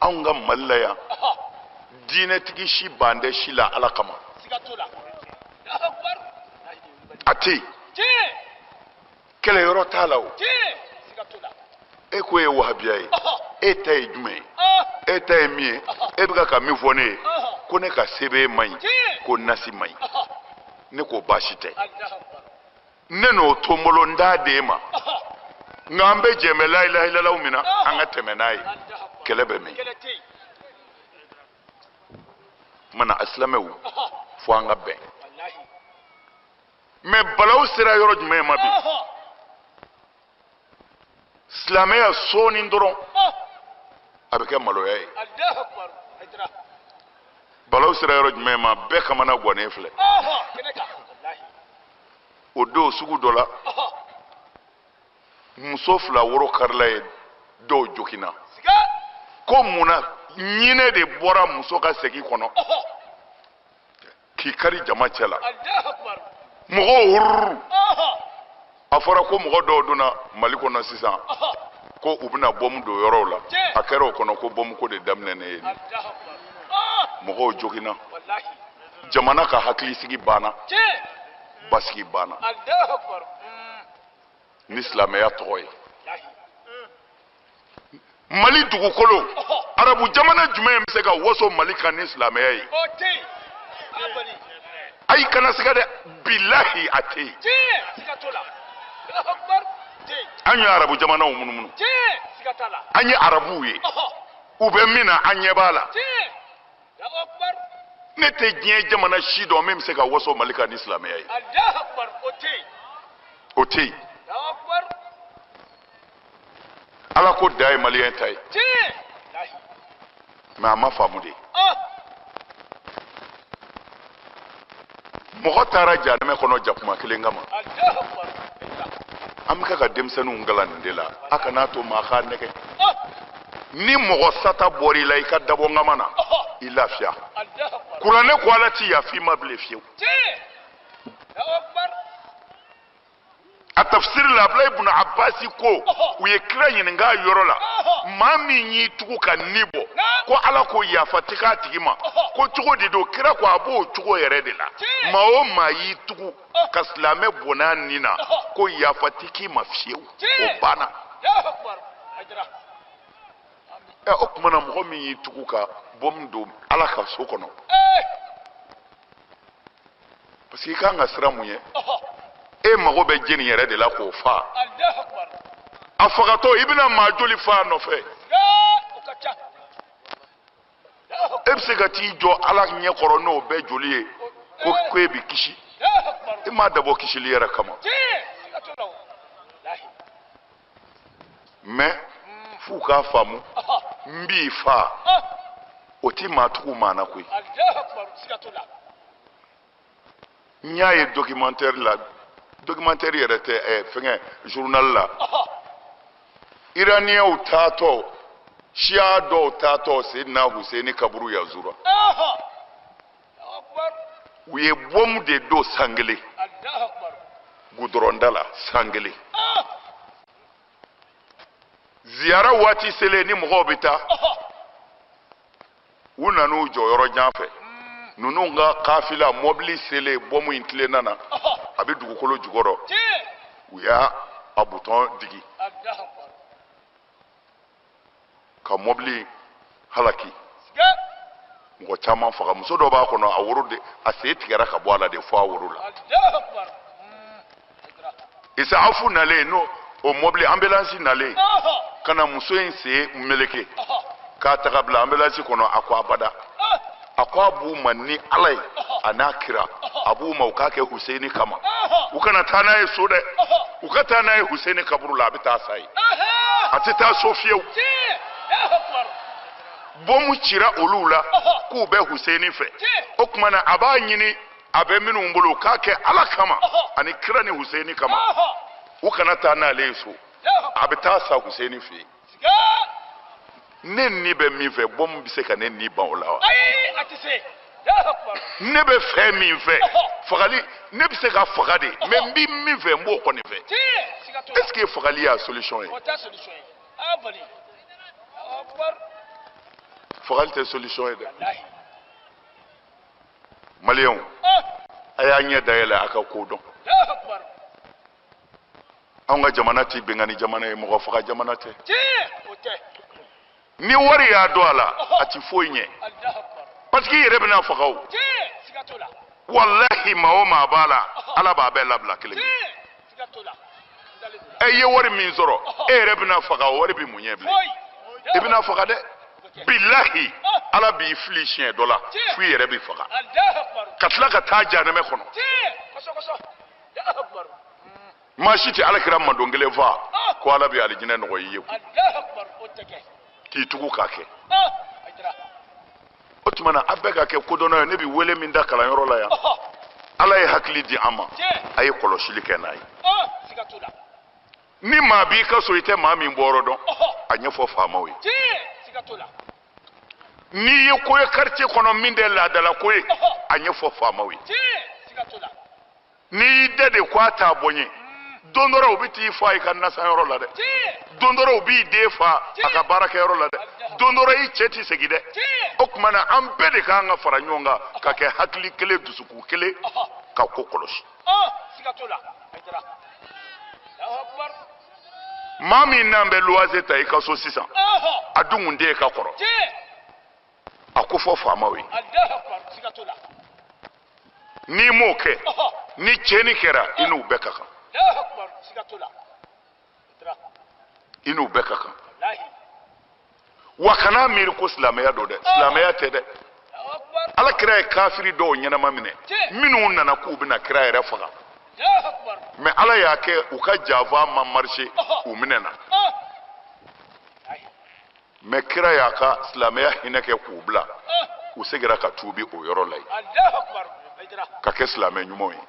Anw ka Mali la yan, diinɛtigi si ban tɛ si la Ala kama, a tɛ yen. Kɛlɛyɔrɔ t'a la. O e ko e ye wahabiya ye, e ta ye jumɛn ye? E ta ye min ye, e bɛ ka min fɔ ne ye. Ko ne ka sɛbɛn man ɲi, ko nasi man ɲi. Ne ko baasi tɛ, ne n'o to n bolo n t'a d'e ma, nka an bɛ jɛ mɛ la ilaha illallah min na, an ka tɛmɛ n'a ye. Kɛlɛ bɛ min mana a silamɛw fo an ka bɛn. Mɛ balawu sera yɔrɔ jumɛn ma bi? Silamɛya sɔɔni dɔrɔn a bɛ kɛ maloya ye. Balawu sera yɔrɔ jumɛn ma? Bɛɛ kamana gannen filɛ. O don sugu dɔ la, muso fila woro karila ye, dɔw joginna. Ko mun na ɲinɛ de bɔra muso ka segi kɔnɔ k'i kari jama cɛ la? Mɔgɔw hururu. A fɔra ko mɔgɔ dɔw donna Mali kɔnɔ sisan ko u bɛna bɔmu don yɔrɔw la. A kɛra o kɔnɔ ko bɔmu ko de daminɛnen ye. Mɔgɔw joginna. Jamana ka hakilisigi banna, basigi banna ni silamɛya tɔgɔ ye. Mali dugukolo, arabu jamana jumɛn bɛ se ka waso Mali kan ni silamɛya ye? Ayi, kana siga dɛ, bilahi a tɛ yen. An ye arabu jamanaw munumunu, an ye arabuw ye, u bɛ min na an ɲɛ b'a la. Ne tɛ diɲɛ jamana si dɔn min bɛ se ka waso Mali kan ni silamɛya ye. O tɛ yen. Ala ko da ye maliyɛn ta ye, mɛ a ma faamu de. Mɔgɔ taara jahanamɛ kɔnɔ jakuma kelen kama. An bɛ ka denmisɛnninw kalan nin de la. A kana to maa k'a nɛgɛ. Ni mɔgɔ sata bɔra i la i ka dabɔ ŋama na, i lafiya. Kuranɛ ko Ala ti yafa i ma bilen fiyewu. A tafsiri la, Abulayi ibn Abasi ko u ye kira ɲininka a yɔrɔ la, maa min y'i tugu ka ni bɔ, ko Ala ko yafa tɛ k'a tigi ma, ko cogo di don? Kira ko a b'o cogo yɛrɛ de la. Maa o maa y'i tugu ka silamɛ bɔnɛ a ni na, ko yafa tɛ k'i ma fiyewu, o banna. Ɛ, o tuma na mɔgɔ min y'i tugu ka bɔmu don Ala ka so kɔnɔ, parce que i kan ka siran mun ye? E mago bɛ jeni yɛrɛ de la k'o fa. A fagatɔ i bɛna maa joli fa a nɔfɛ? E bɛ se ka t'i jɔ Ala ɲɛ kɔrɔ n'o bɛɛ joli ye ko e bɛ kisi? I m'a dabɔ kisili yɛrɛ kama. Mɛ f'u k'a faamu, n b'i fa, o ti maa tugu maa na koyi. N y'a ye documentaire la, documentaire yɛrɛ tɛ, fɛngɛ journal la, Iraniyɛnw taatɔ, siya dɔw taatɔ Seydina Huseyini kaburu yazura, u ye bɔmu de don sankelen gudɔrɔnda la, sankelen. Ziyara waati selen ni mɔgɔw bɛ taa, u nan'u jɔ yɔrɔ jan fɛ. Ninnu ka kafila mɔbili selen, bɔmu in tilenna na, a bɛ dugukolo jukɔrɔ, u y'a a butɔn digi ka mɔbili halaki, mɔgɔ caman faga. Muso dɔ b'a kɔnɔ, a woro de, a sen tigɛra ka bɔ a la de fo a woro la. Isaafu nalen n'o o mɔbili ambulance nalen ka na muso in sen meleke k'a ta ka bila ambulance kɔnɔ, a ko abada, a ko a b'u ma ni Ala ye a n'a kira, a b'u ma u k'a kɛ Huseyini kama, u kana taa n'a ye so dɛ, u ka taa n'a ye Huseyini kaburu la, a bɛ taa sa yen, a tɛ taa so fiyewu. Bɔmu cira olu la k'u bɛ Huseyini fɛ, o tuma na a b'a ɲini a bɛ minnu bolo u k'a kɛ Ala kama ani kira ni Huseyini kama, u kana taa n'ale ye so, a bɛ taa sa Huseyini fɛ yen. Ne ni bɛ min fɛ, bɔmu bɛ se ka ne ni ban o la wa? Ne bɛ fɛn min fɛ, fagali, ne bɛ se ka faga de, mɛ n bɛ min fɛ, n b'o kɔni fɛ. Est ce que fagali y'a solution ye? Fagali tɛ solution ye dɛ. Maliyɛnw, a y'a ɲɛ dayɛlɛ a ka ko dɔn. Anw ka jamana ti binkanni jamana ye, mɔgɔ faga jamana tɛ. Ni wari y'a don a la, a ti foyi ɲɛ. Parce que i yɛrɛ bɛna faga o. Walahi, maa o maa b'a la, Ala b'a bɛɛ labila kelen kelen. Ɛ, i ye wari min sɔrɔ, e yɛrɛ bɛna faga, o wari bɛ mun ɲɛ bilen? I bɛna faga dɛ. Bilahi, Ala b'i fili siɲɛ dɔ la fo i yɛrɛ bɛ faga ka tila ka taa jahanamɛ kɔnɔ. Maa si tɛ Ala kira madon kelen fa ko Ala bɛ alijinɛ nɔgɔya i ye k'i tugu k'a kɛ. O tuma na, a bɛɛ ka kɛ kodɔnna ye. Ne bɛ wele min da kalanyɔrɔ la yan, Ala ye hakili di an ma, a ye kɔlɔsili kɛ n'a ye. Ni maa b'i ka so, i tɛ maa min bɔyɔrɔ dɔn, a ɲɛfɔ faamaw ye. N'i ye ko ye quartier kɔnɔ min tɛ laadala ko ye, a ɲɛfɔ faamaw ye. N'i y'i dɛ de ko a t'a bɔ n ye, don dɔ la u bɛ t'i fa i ka nasanyɔrɔ la dɛ. Don dɔ la u b'i den fa a ka baarakɛyɔrɔ la dɛ. Don dɔ la i cɛ tɛ segin dɛ. O tuma na, an bɛɛ de kan ka fara ɲɔgɔn kan ka kɛ hakili kelen, dusukun kelen, ka ko kɔlɔsi. Maa min n'an bɛ luwanse ta i ka so sisan, a dun kun tɛ e ka kɔrɔ, a ko fɔ faamaw ye. N'i m'o kɛ, ni tiɲɛni kɛra, i n'u bɛɛ ka kan, i n'u bɛɛ ka kan. Wa kana miiri ko silamɛya don dɛ, silamɛya tɛ dɛ. Ala kira ye kafiri dɔw ɲɛnama minɛ minnu nana k'u bɛna kira yɛrɛ faga, mais Ala y'a kɛ u ka janfa ma marché, u minɛna. Mais kira y'a ka silamɛya hinɛ kɛ k'u bila, u seginna ka tuubi o yɔrɔ la yen ka kɛ silamɛ ɲumanw ye.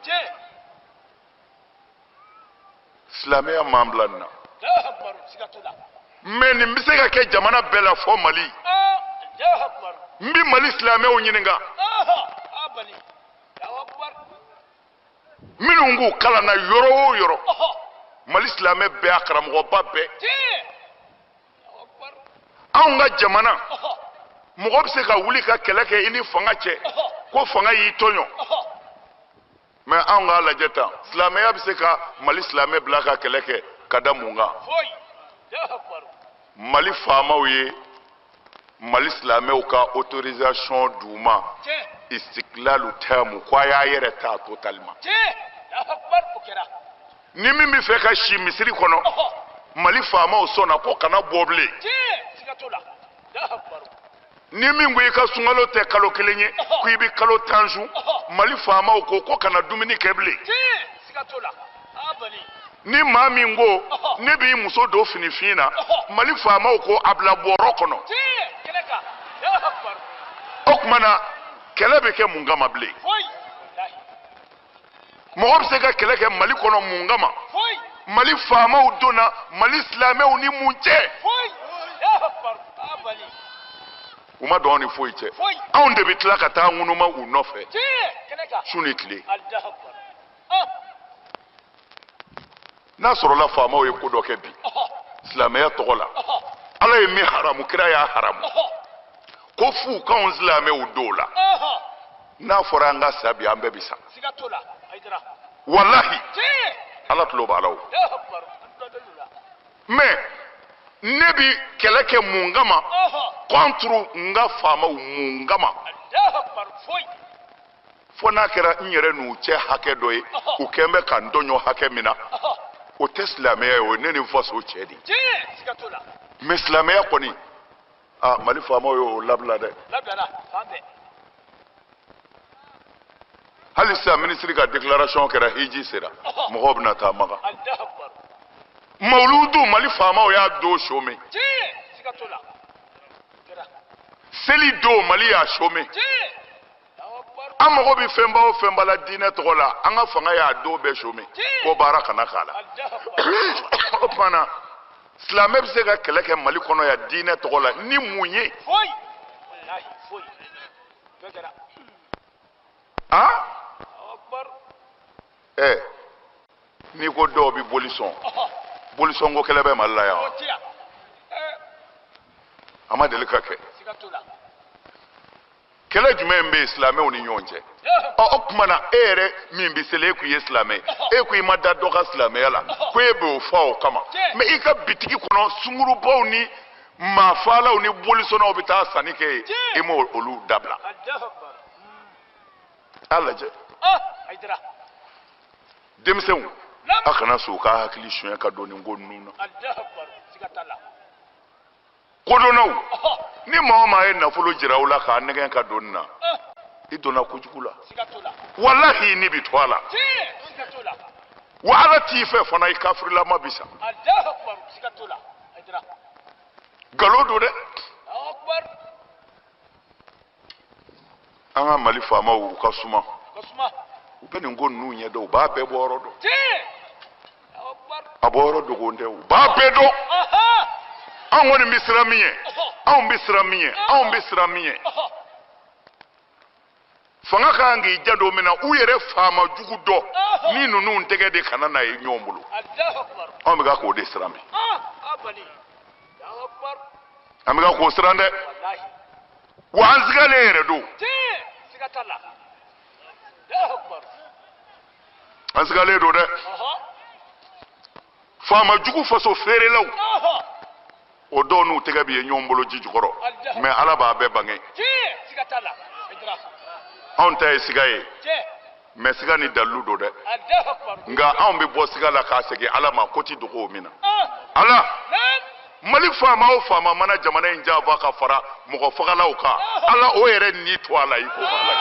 Silamɛya m'an bila nin na, mais nin bɛ se ka kɛ jamana bɛɛ la fɔ Mali. N bɛ Mali silamɛw ɲininka, minnu k'u kalan na yɔrɔ o yɔrɔ, Mali silamɛ bɛɛ, a karamɔgɔba bɛɛ. Anw ka jamana, mɔgɔ bɛ se ka wuli ka kɛlɛ kɛ i ni fanga cɛ ko fanga y'i tɔɲɔ. Mais anw k'a lajɛ tan, silamɛya bɛ se ka Mali silamɛ bila ka kɛlɛ kɛ ka da mun kan? Mali faamaw ye Mali silamɛw ka autorisation d'u ma, istiklalu tamu, ko a y'a yɛrɛ ta totalement. Ni min bɛ fɛ ka si misiri kɔnɔ, Mali faamaw sɔnna ko kana bɔ bilen. Ni min ko i ka sunkalo tɛ kalo kelen ye, ko i bɛ kalo 10 sun, Mali faamaw ko ko kana dumuni kɛ bilen. Ni maa min ko ne b'i muso don finifin na, Mali faamaw ko a bila bɔrɔ kɔnɔ. O tuma na, kɛlɛ bɛ kɛ mun kama bilen? Mɔgɔ bɛ se ka kɛlɛ kɛ Mali kɔnɔ mun kama? Mali faamaw donna Mali silamɛw ni mun cɛ? U ma dɔn ni foyi cɛ. Anw de bɛ tila ka taa ŋunuma u nɔfɛ su ni tile. N'a sɔrɔla faamaw ye ko dɔ kɛ bi silamɛya tɔgɔ la, Ala ye min haramu, kira y'a haramu, ko f'u k'anw silamɛw don o la, n'a fɔra an ka sa bi, an bɛɛ bi sa. Walahi, Ala tulo b'a la o. Mais ne bi kɛlɛ kɛ mun kama contre n ka faamaw? Mun kama? Fo n'a kɛra n yɛrɛ n'u cɛ hakɛ dɔ ye, u kɛn bɛ ka n tɔɲɔ hakɛ min na, o tɛ silamɛya ye, o ye ne ni n faso cɛ de ye. Mais silamɛya kɔni, ah, Mali faamaw y'o labila dɛ. Hali sisan, minisiri ka déclaration kɛra, hiji sera, mɔgɔw bɛna taa Makan. Mawuludu, Mali faamaw y'a don chômer. Seli don, Mali y'a chômer. An mago bɛ fɛnba o fɛnba la diinɛ tɔgɔ la, an ka fanga y'a don bɛɛ chômer ko baara kana k'a la. O tuma na, silamɛ bɛ se ka kɛlɛ kɛ Mali kɔnɔ yan diinɛ tɔgɔ la ni mun ye? Han, ɛ, n'i ko dɔw bɛ boli sɔn, bolisɔnko kɛlɛ bɛ Mali la yan wa? A ma deli ka kɛ. Kɛlɛ jumɛn bɛ yen silamɛw ni ɲɔgɔn cɛ? Ɔ, o tuma na, e yɛrɛ min bɛ seli, e ko i ye silamɛ ye, e ko i ma da dɔ ka silamɛya la, ko e b'o fɔ o kama. Mais i ka bitigi kɔnɔ, sungurubaw ni Maafaalaw ni bolisɔnnaw bɛ taa sanni kɛ yen, i m'o olu dabila. A lajɛ. Denmisɛnw, a kana sɔn u ka hakili suɲɛ ka don nin ko ninnu na. Kodɔnnaw, ni maa o maa ye nafolo jira aw la k'a nɛgɛn ka don nin na, i donna kojugu la. Walahi ni bi to a la. Wa ala t'i fɛ fana, i kafirilama bi sa. Nkalon don dɛ. An ka Mali faamaw, u ka suma. U bɛ nin ko ninnu ɲɛdɔn, u b'a bɛɛ bɔ yɔrɔ dɔn. A bɔ yɔrɔ dogolen tɛ, u b'a bɛɛ dɔn. Anw kɔni bɛ siran min ɲɛ, anw bɛ siran min ɲɛ, anw bɛ siran min ɲɛ. Fanga ka kan k'i janto min na, u yɛrɛ faama jugu dɔ ni ninnu tɛgɛ de kana na ye ɲɔgɔn bolo. Anw bɛ ka k'o de siran bi. An bɛ ka k'o siran dɛ. Wa an sigalen yɛrɛ don. An sigalen don dɛ. Faama jugu faso feerelaw, o dɔw n'u tɛgɛ bɛ ye ɲɔgɔn bolo ji jukɔrɔ, mɛ Ala b'a bɛɛ bange. Anw ta ye siga ye, mɛ siga ni dalilu don dɛ. Nka anw bɛ bɔ siga la k'a segin Ala ma, ko ti dogo o min na. Ala, Mali faama o faama mana jamana in janfa ka fara mɔgɔ fagalaw kan, Ala o yɛrɛ ni to a la i ko Ala.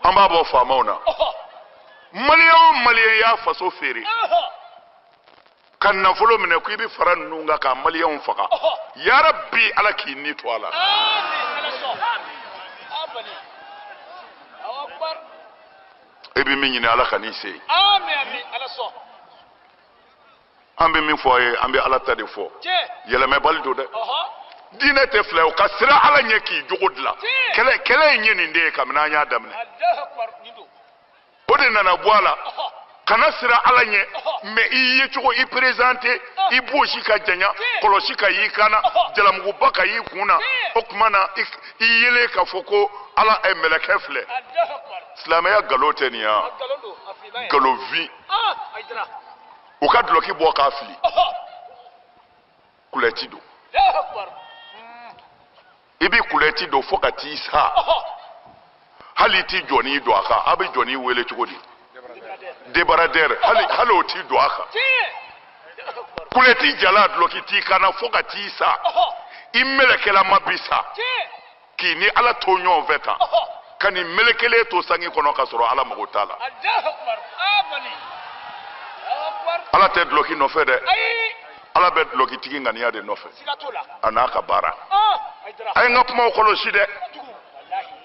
An b'a bɔ faamaw na. Maliyɛn o Maliyɛn y'a faso feere ka nafolo minɛ ko i bɛ fara ninnu kan ka maliyɛnw faga, yarabi Ala k'i ni to a la. E bɛ min ɲini, Ala ka n'i se. An bɛ min fɔ a ye, an bɛ Ala ta de fɔ. Yɛlɛmɛbali don dɛ. Diinɛ tɛ fila ye, o ka siran Ala ɲɛ k'i jogo dilan. Kɛlɛ in ye nin de ye kabini an y'a daminɛ. O de nana bɔ a la. Kana siran Ala ɲɛ, mɛ i ye cogo, i présenté, i bosi ka janya, kɔlɔsi ka y'i kan na, jalamuguba ka y'i kun na, o tuma na i yelen k'a fɔ ko Ala ɛ mɛlɛkɛ filɛ. Silamɛya nkalon tɛ nin ya, nkalonfin. U ka dulɔki bɔ k'a fili, kulɛti don. I bɛ kulɛti don fo ka t'i sa. Hali i t'i jɔnni don a kan, a bɛ jɔnni wele cogo di? Débardeur, hali o t'i don a kan. Kulɛti jala dulɔki t'i kan na fo ka t'i sa. I mɛlɛkɛlama bi sa. K'i ni Ala to ɲɔgɔn fɛ tan. Ka nin mɛlɛkɛlen to sangi kɔnɔ ka sɔrɔ Ala mago t'a la. Ala tɛ dulɔki nɔfɛ dɛ. Ala bɛ dulɔkitigi ŋaniya de nɔfɛ. A n'a ka baara. A ye n ka kumaw kɔlɔsi dɛ.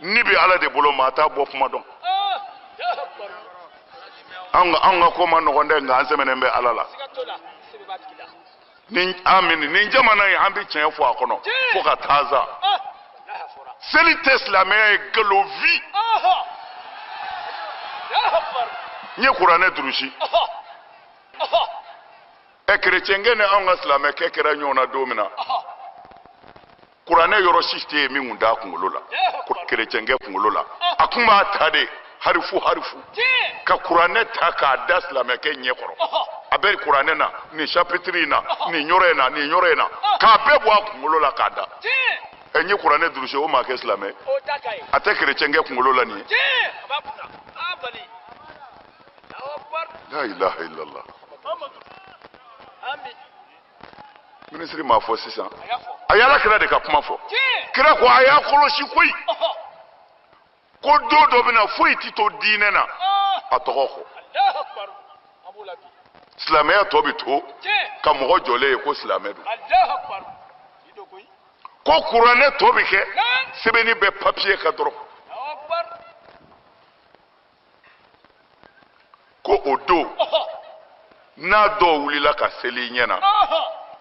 Ni bɛ Ala de bolo, maa t'a bɔ kuma dɔn. Anw ka ko ma nɔgɔn dɛ, nka an sɛmɛnen bɛ Ala la. Nin amin, nin jamana in, an bɛ tiɲɛ fɔ a kɔnɔ fo ka taa sa. Seli tɛ silamɛya ye, nkalonfin. N ye kuranɛ durusi. Ɛ, kerecɛnkɛ ni anw ka silamɛkɛ kɛra ɲɔgɔn na don min na, kuranɛ yɔrɔ si tɛ yen min kun t'a kunkolo la, kerecɛnkɛ kunkolo la. A kun b'a ta de harifu harifu ka kuranɛ ta k'a da silamɛkɛ ɲɛ kɔrɔ. A bɛ kuranɛ na nin chapitre in na, nin yɔrɔ in na, nin yɔrɔ in na, k'a bɛɛ bɔ a kunkolo la k'a da. Ɛ, n ye kuranɛ durusi, o maa kɛ silamɛ, a tɛ kerecɛnkɛ kunkolo la nin ye. La ilaha illallah. Minisiri m'a fɔ sisan, a y'Ala kira de ka kuma fɔ. Kira ko a y'a kɔlɔsi koyi, ko don dɔ bɛ na foyi ti to diinɛ na a tɔgɔ kɔ. Silamɛya tɔ bɛ to ka mɔgɔ jɔlen ye ko silamɛ don. Ko kuranɛ tɔ bɛ kɛ sɛbɛnni bɛ papiye kan dɔrɔn. Ko o don n'a dɔw wulila ka seli ɲɛ na,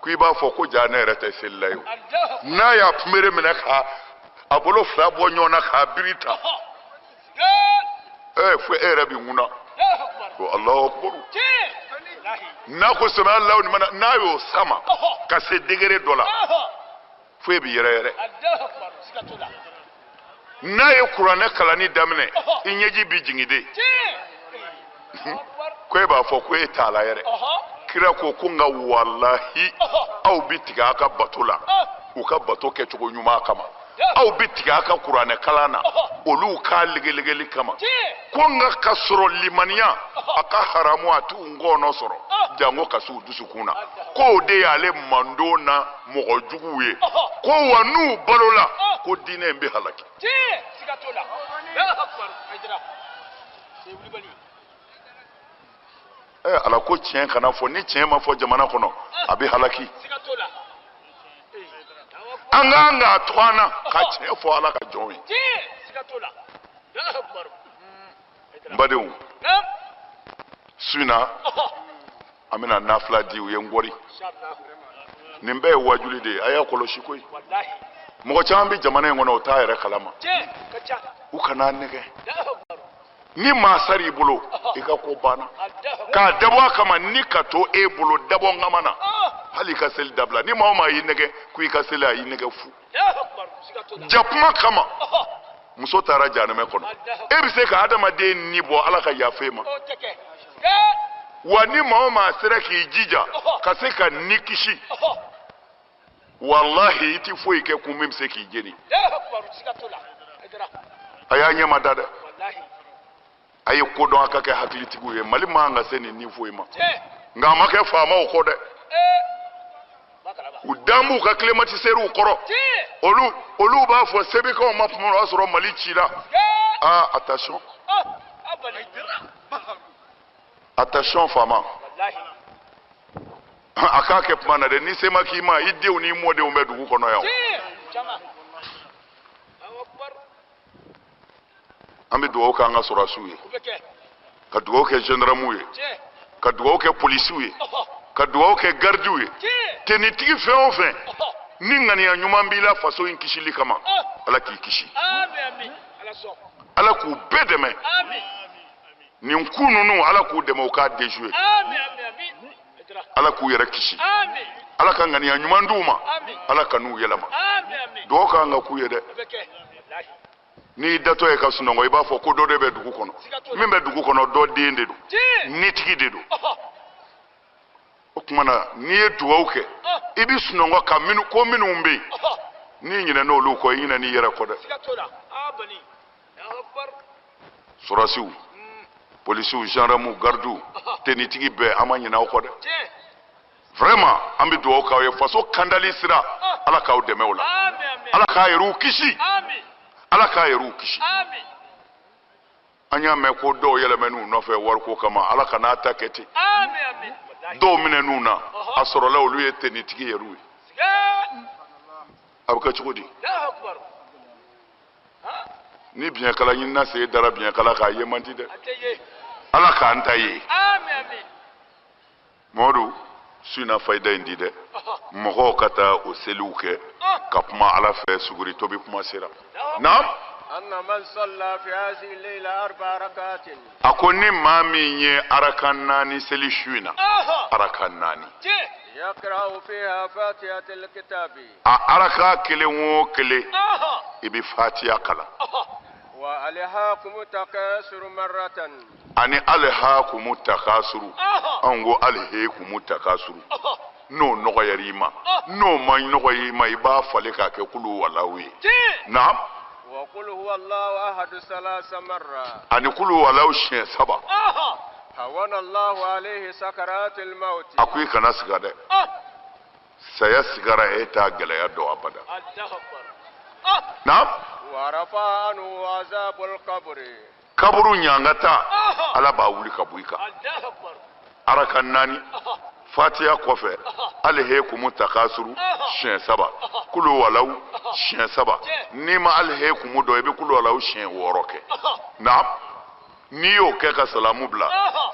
ko i b'a fɔ ko ja ne yɛrɛ tɛ seli la ye o. N'a y'a kunbere minɛ ka a bolo fila bɔ ɲɔgɔn na k'a biri ta, fo e yɛrɛ b'i kunna ko Alahu akubaru. N'a ko sami Alahu limana, n'a y'o sama ka se degré dɔ la, fo e b'i yɛrɛ yɛrɛ. N'a ye kuranɛ kalanni daminɛ, i ɲɛji b'i jigin de. Ko e b'a fɔ ko e t'a la yɛrɛ. Kira ko ko nka walahi aw bɛ tigɛ a ka bato la u ka bato kɛcogo ɲuman kama, aw bɛ tigɛ a ka kuranɛ kalan na olu k'a legelegeli kama, ko nka ka sɔrɔ limaniya a ka haramu a t'u ngɔnɔ sɔrɔ jango ka s'u dusukun na, k'o de y'ale mandon na mɔgɔ juguw ye, ko wa n'u balola ko diinɛ in bɛ halaki. Ala ko tiɲɛ kana fɔ, ni tiɲɛ ma fɔ jamana kɔnɔ a bɛ halaki. An k'an k'a to an na ka tiɲɛ fɔ Ala ka jɔnw ye. N badenw, su in na an bɛna nafila di u ye n gɔri. Nin bɛɛ ye wajuli de ye, a y'a kɔlɔsi koyi. Mɔgɔ caman bɛ jamana in kɔnɔ o t'a yɛrɛ kalama. U kana nɛgɛ. Ni maa sar'i bolo i ka ko banna. K'a dabɔ a kama ni ka to e bolo dabɔ ŋama na, hali i ka seli dabila. Ni maa o maa y'i nɛgɛ ko i ka seli, a y'i nɛgɛ fu. Jakuma kama muso taara jahanamɛ kɔnɔ. E bɛ se ka adamaden ni bɔ Ala ka yafa e ma. Wa ni maa o maa sera k'i jija ka se ka ni kisi, walahi i ti foyi kɛ kun min bɛ se k'i jeni. A y'a ɲɛ ma da dɛ. A ye ko dɔn, a ka kɛ hakilitigiw ye. Mali man kan ka se nin ni foyi ma, nka a ma kɛ faamaw kɔ dɛ. U dan b'u ka climatiseurs kɔrɔ. Olu b'a fɔ sebekaw ma tuma o y'a sɔrɔ Mali cira. Ah, attention, attention faama. A k'a kɛ kuma na dɛ, ni se ma k'i ma, i denw n'i mɔdenw bɛ dugu kɔnɔ yan. An bɛ dugawu kɛ an ka sɔrɔdasiw ye, ka dugawu kɛ gendarmew ye, ka dugawu kɛ polisiw ye, ka dugawu kɛ gardiw ye. Tenitigi fɛn o fɛn ni ŋaniya ɲuman b'i la faso in kisili kama, Ala k'i kisi, Ala k'u bɛɛ dɛmɛ. Nin ku ninnu, Ala k'u dɛmɛ u k'a déjouer, Ala k'u yɛrɛ kisi, Ala ka ŋaniya ɲuman d'u ma, Ala ka n'u yɛlɛma. Dugawu k'an ka k'u ye dɛ. N'i datɔ ye ka sunɔgɔ, i b'a fɔ ko dɔ de bɛ dugu kɔnɔ. Min bɛ dugu kɔnɔ, dɔ den de don, nitigi de don. O tuma na n'i ye dugawu kɛ, i bɛ sunɔgɔ ka minnu ko minnu bɛ yen, n'i ɲinɛna olu kɔ, i ɲinɛn'i yɛrɛ kɔ dɛ. Sɔrɔdasiw, polisiw, gendarmew, gardiw, tenitigi bɛɛ, an ma ɲinɛ aw kɔ dɛ. Vraiment, an bɛ dugawu k'aw ye faso kandali sira, Ala k'aw dɛmɛ o la, Ala k'a yɛrɛw kisi, Ala k'a yɛrɛw kisi. An y'a mɛn ko dɔw yɛlɛmɛn'u nɔfɛ wariko kama, Ala kan'a ta kɛ ten. Dɔw minɛn'u na, a sɔrɔla olu ye tenitigi yɛrɛw ye. A bɛ kɛ cogo di? Ni biɲɛkala ɲinina sen dara biɲɛkala kan, a ye man di dɛ. Ala k'an ta ye. Mamadu, su in na fayida in di dɛ. Mɔgɔw ka taa o seliw kɛ ka kuma Ala fɛ, suguri tobi kuma sera. Naam. A ko ni maa min ye araka naani seli su in na, araka naani, a araka kelen o kelen i bɛ fatiya kalan, ani alihaakumu takasuru, anw ko alihekumu takasuru, n'o nɔgɔyara i ma, n'o ma nɔgɔya i ma, i b'a falen k'a kɛ kulu walawu ye. Naam. Ani kulu walawu siɲɛ saba. A ko i kana siga dɛ, saya sigara e t'a gɛlɛya dɔn abada. Naam. Kaburu ɲangata, Ala b'a wuli ka bɔ i kan. Araka naani, fatiya kɔfɛ, alihekumu takasuru siɲɛ saba, kulu walawu siɲɛ saba. N'i ma alihekumu dɔn, i bɛ kulu walawu siɲɛ wɔɔrɔ kɛ. Naam. N'i y'o kɛ ka salamu bila,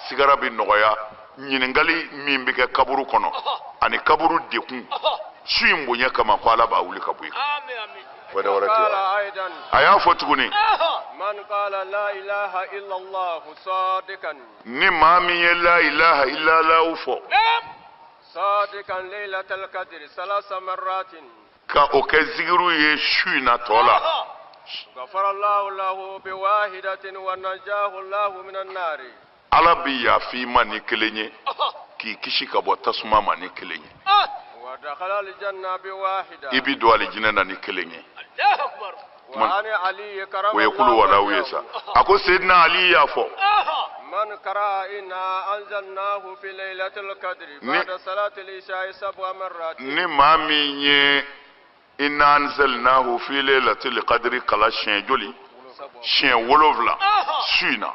sigara bɛ nɔgɔya. Ɲininkali min bɛ kɛ kaburu kɔnɔ ani kaburu dekun, su in bonya kama, ko Ala b'a wuli ka bɔ i kan. A y'a fɔ tuguni, ni maa min ye la ilaha illallah fɔ ka o kɛ zikiru ye su in na tɔ la, Ala bɛ yafa i ma ni kelen ye, k'i kisi ka bɔ tasuma ma ni kelen ye. I bi don alijinɛ na ni kelen ye. O ye kulu walaw ye sa. A ko Seydina Ali y'a fɔ. Man qara'a inna anzalnahu fi laylatil qadri ba'da salatil isha'i sab'a marrat. Ni maa min ye inna anzalnahu fi laylatil qadri kala siɲɛ joli? Siɲɛ 7 su in na.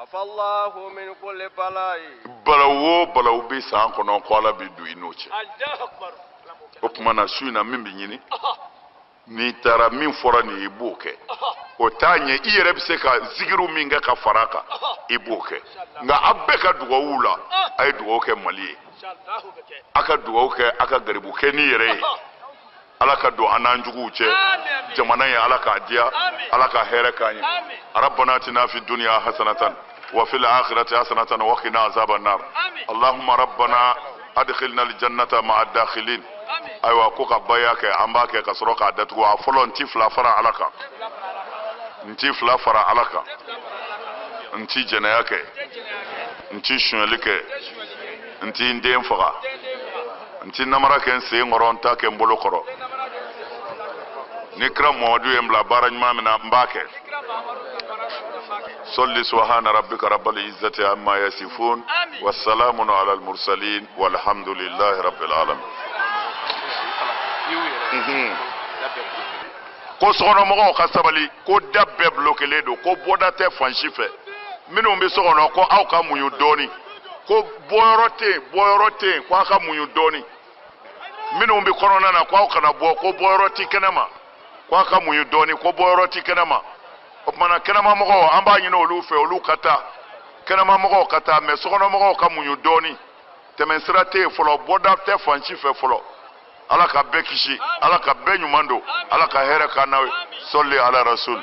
Afallahu min kulli bala'i. Balawu o balawu bɛ san kɔnɔ ko Ala bɛ don i n'o cɛ. O tuma na su in na min bɛ ɲini, n'i taara min fɔra nin ye i b'o kɛ. O t'a ɲɛ, i yɛrɛ bɛ se ka zikiru min kɛ ka fara a kan, i b'o kɛ. Nka aw bɛɛ ka dugawu la, a ye dugawu kɛ Mali ye, a ka dugawu kɛ a ka garibukɛ ni yɛrɛ ye. Ala ka don an n'an juguw cɛ, jamana ye Ala k'a diya, Ala ka hɛrɛ k'an ye. Rabbana atina fi dunya hasanatan wa fil akhirati hasanatan wa qina azaban nar. Allahumma rabbana adkhilna aljannata ma'a dakhilin. Ayiwa ko ka baya kɛ, an b'a kɛ ka sɔrɔ k'a datugu. A fɔlɔ, n ti fila fara Ala kan, n ti fila fara Ala kan, n ti jɛnɛya kɛ, n ti sonyɛli kɛ, n ti n den faga, n ti namara kɛ n sen kɔrɔ, n t'a kɛ n bolo kɔrɔ. Ni kira Muhamadu ye n bila baara ɲuman min na, n b'a kɛ. Salli subhana rabbika rabbil izzati amma yasifun wa salamun ala al-mursalin walhamdulillahi rabbil alamin. Ko sokɔnɔmɔgɔw ka sabali, ko da bɛɛ bulokelen don, ko bɔda tɛ fan si fɛ. Minnu bɛ so kɔnɔ, ko aw ka muɲu dɔɔni, ko bɔyɔrɔ tɛ yen, bɔyɔrɔ tɛ yen, ko aw ka muɲu dɔɔni. Minnu bɛ kɔnɔna na, ko aw kana bɔ, ko bɔyɔrɔ tɛ kɛnɛma, ko aw ka muɲu dɔɔni, ko bɔyɔrɔ tɛ kɛnɛma. O tuma na kɛnɛmamɔgɔw, an b'a ɲini olu fɛ, olu ka taa. Kɛnɛmamɔgɔw ka taa, mɛ sokɔnɔmɔgɔw ka muɲu dɔɔni. Tɛmɛsira tɛ yen fɔlɔ, bɔda tɛ fan si fɛ fɔlɔ. Ala ka bɛɛ kisi, Ala ka bɛɛ ɲuman don, Ala ka hɛrɛ k'an n'aw ye. Sɔli ala rasul.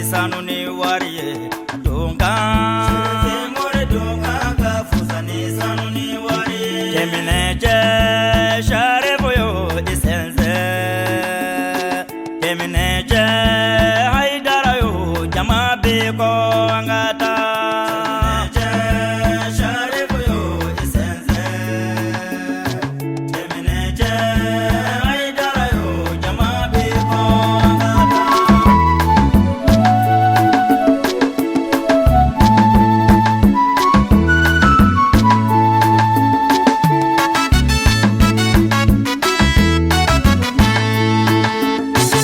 Sanu ni wari ye donka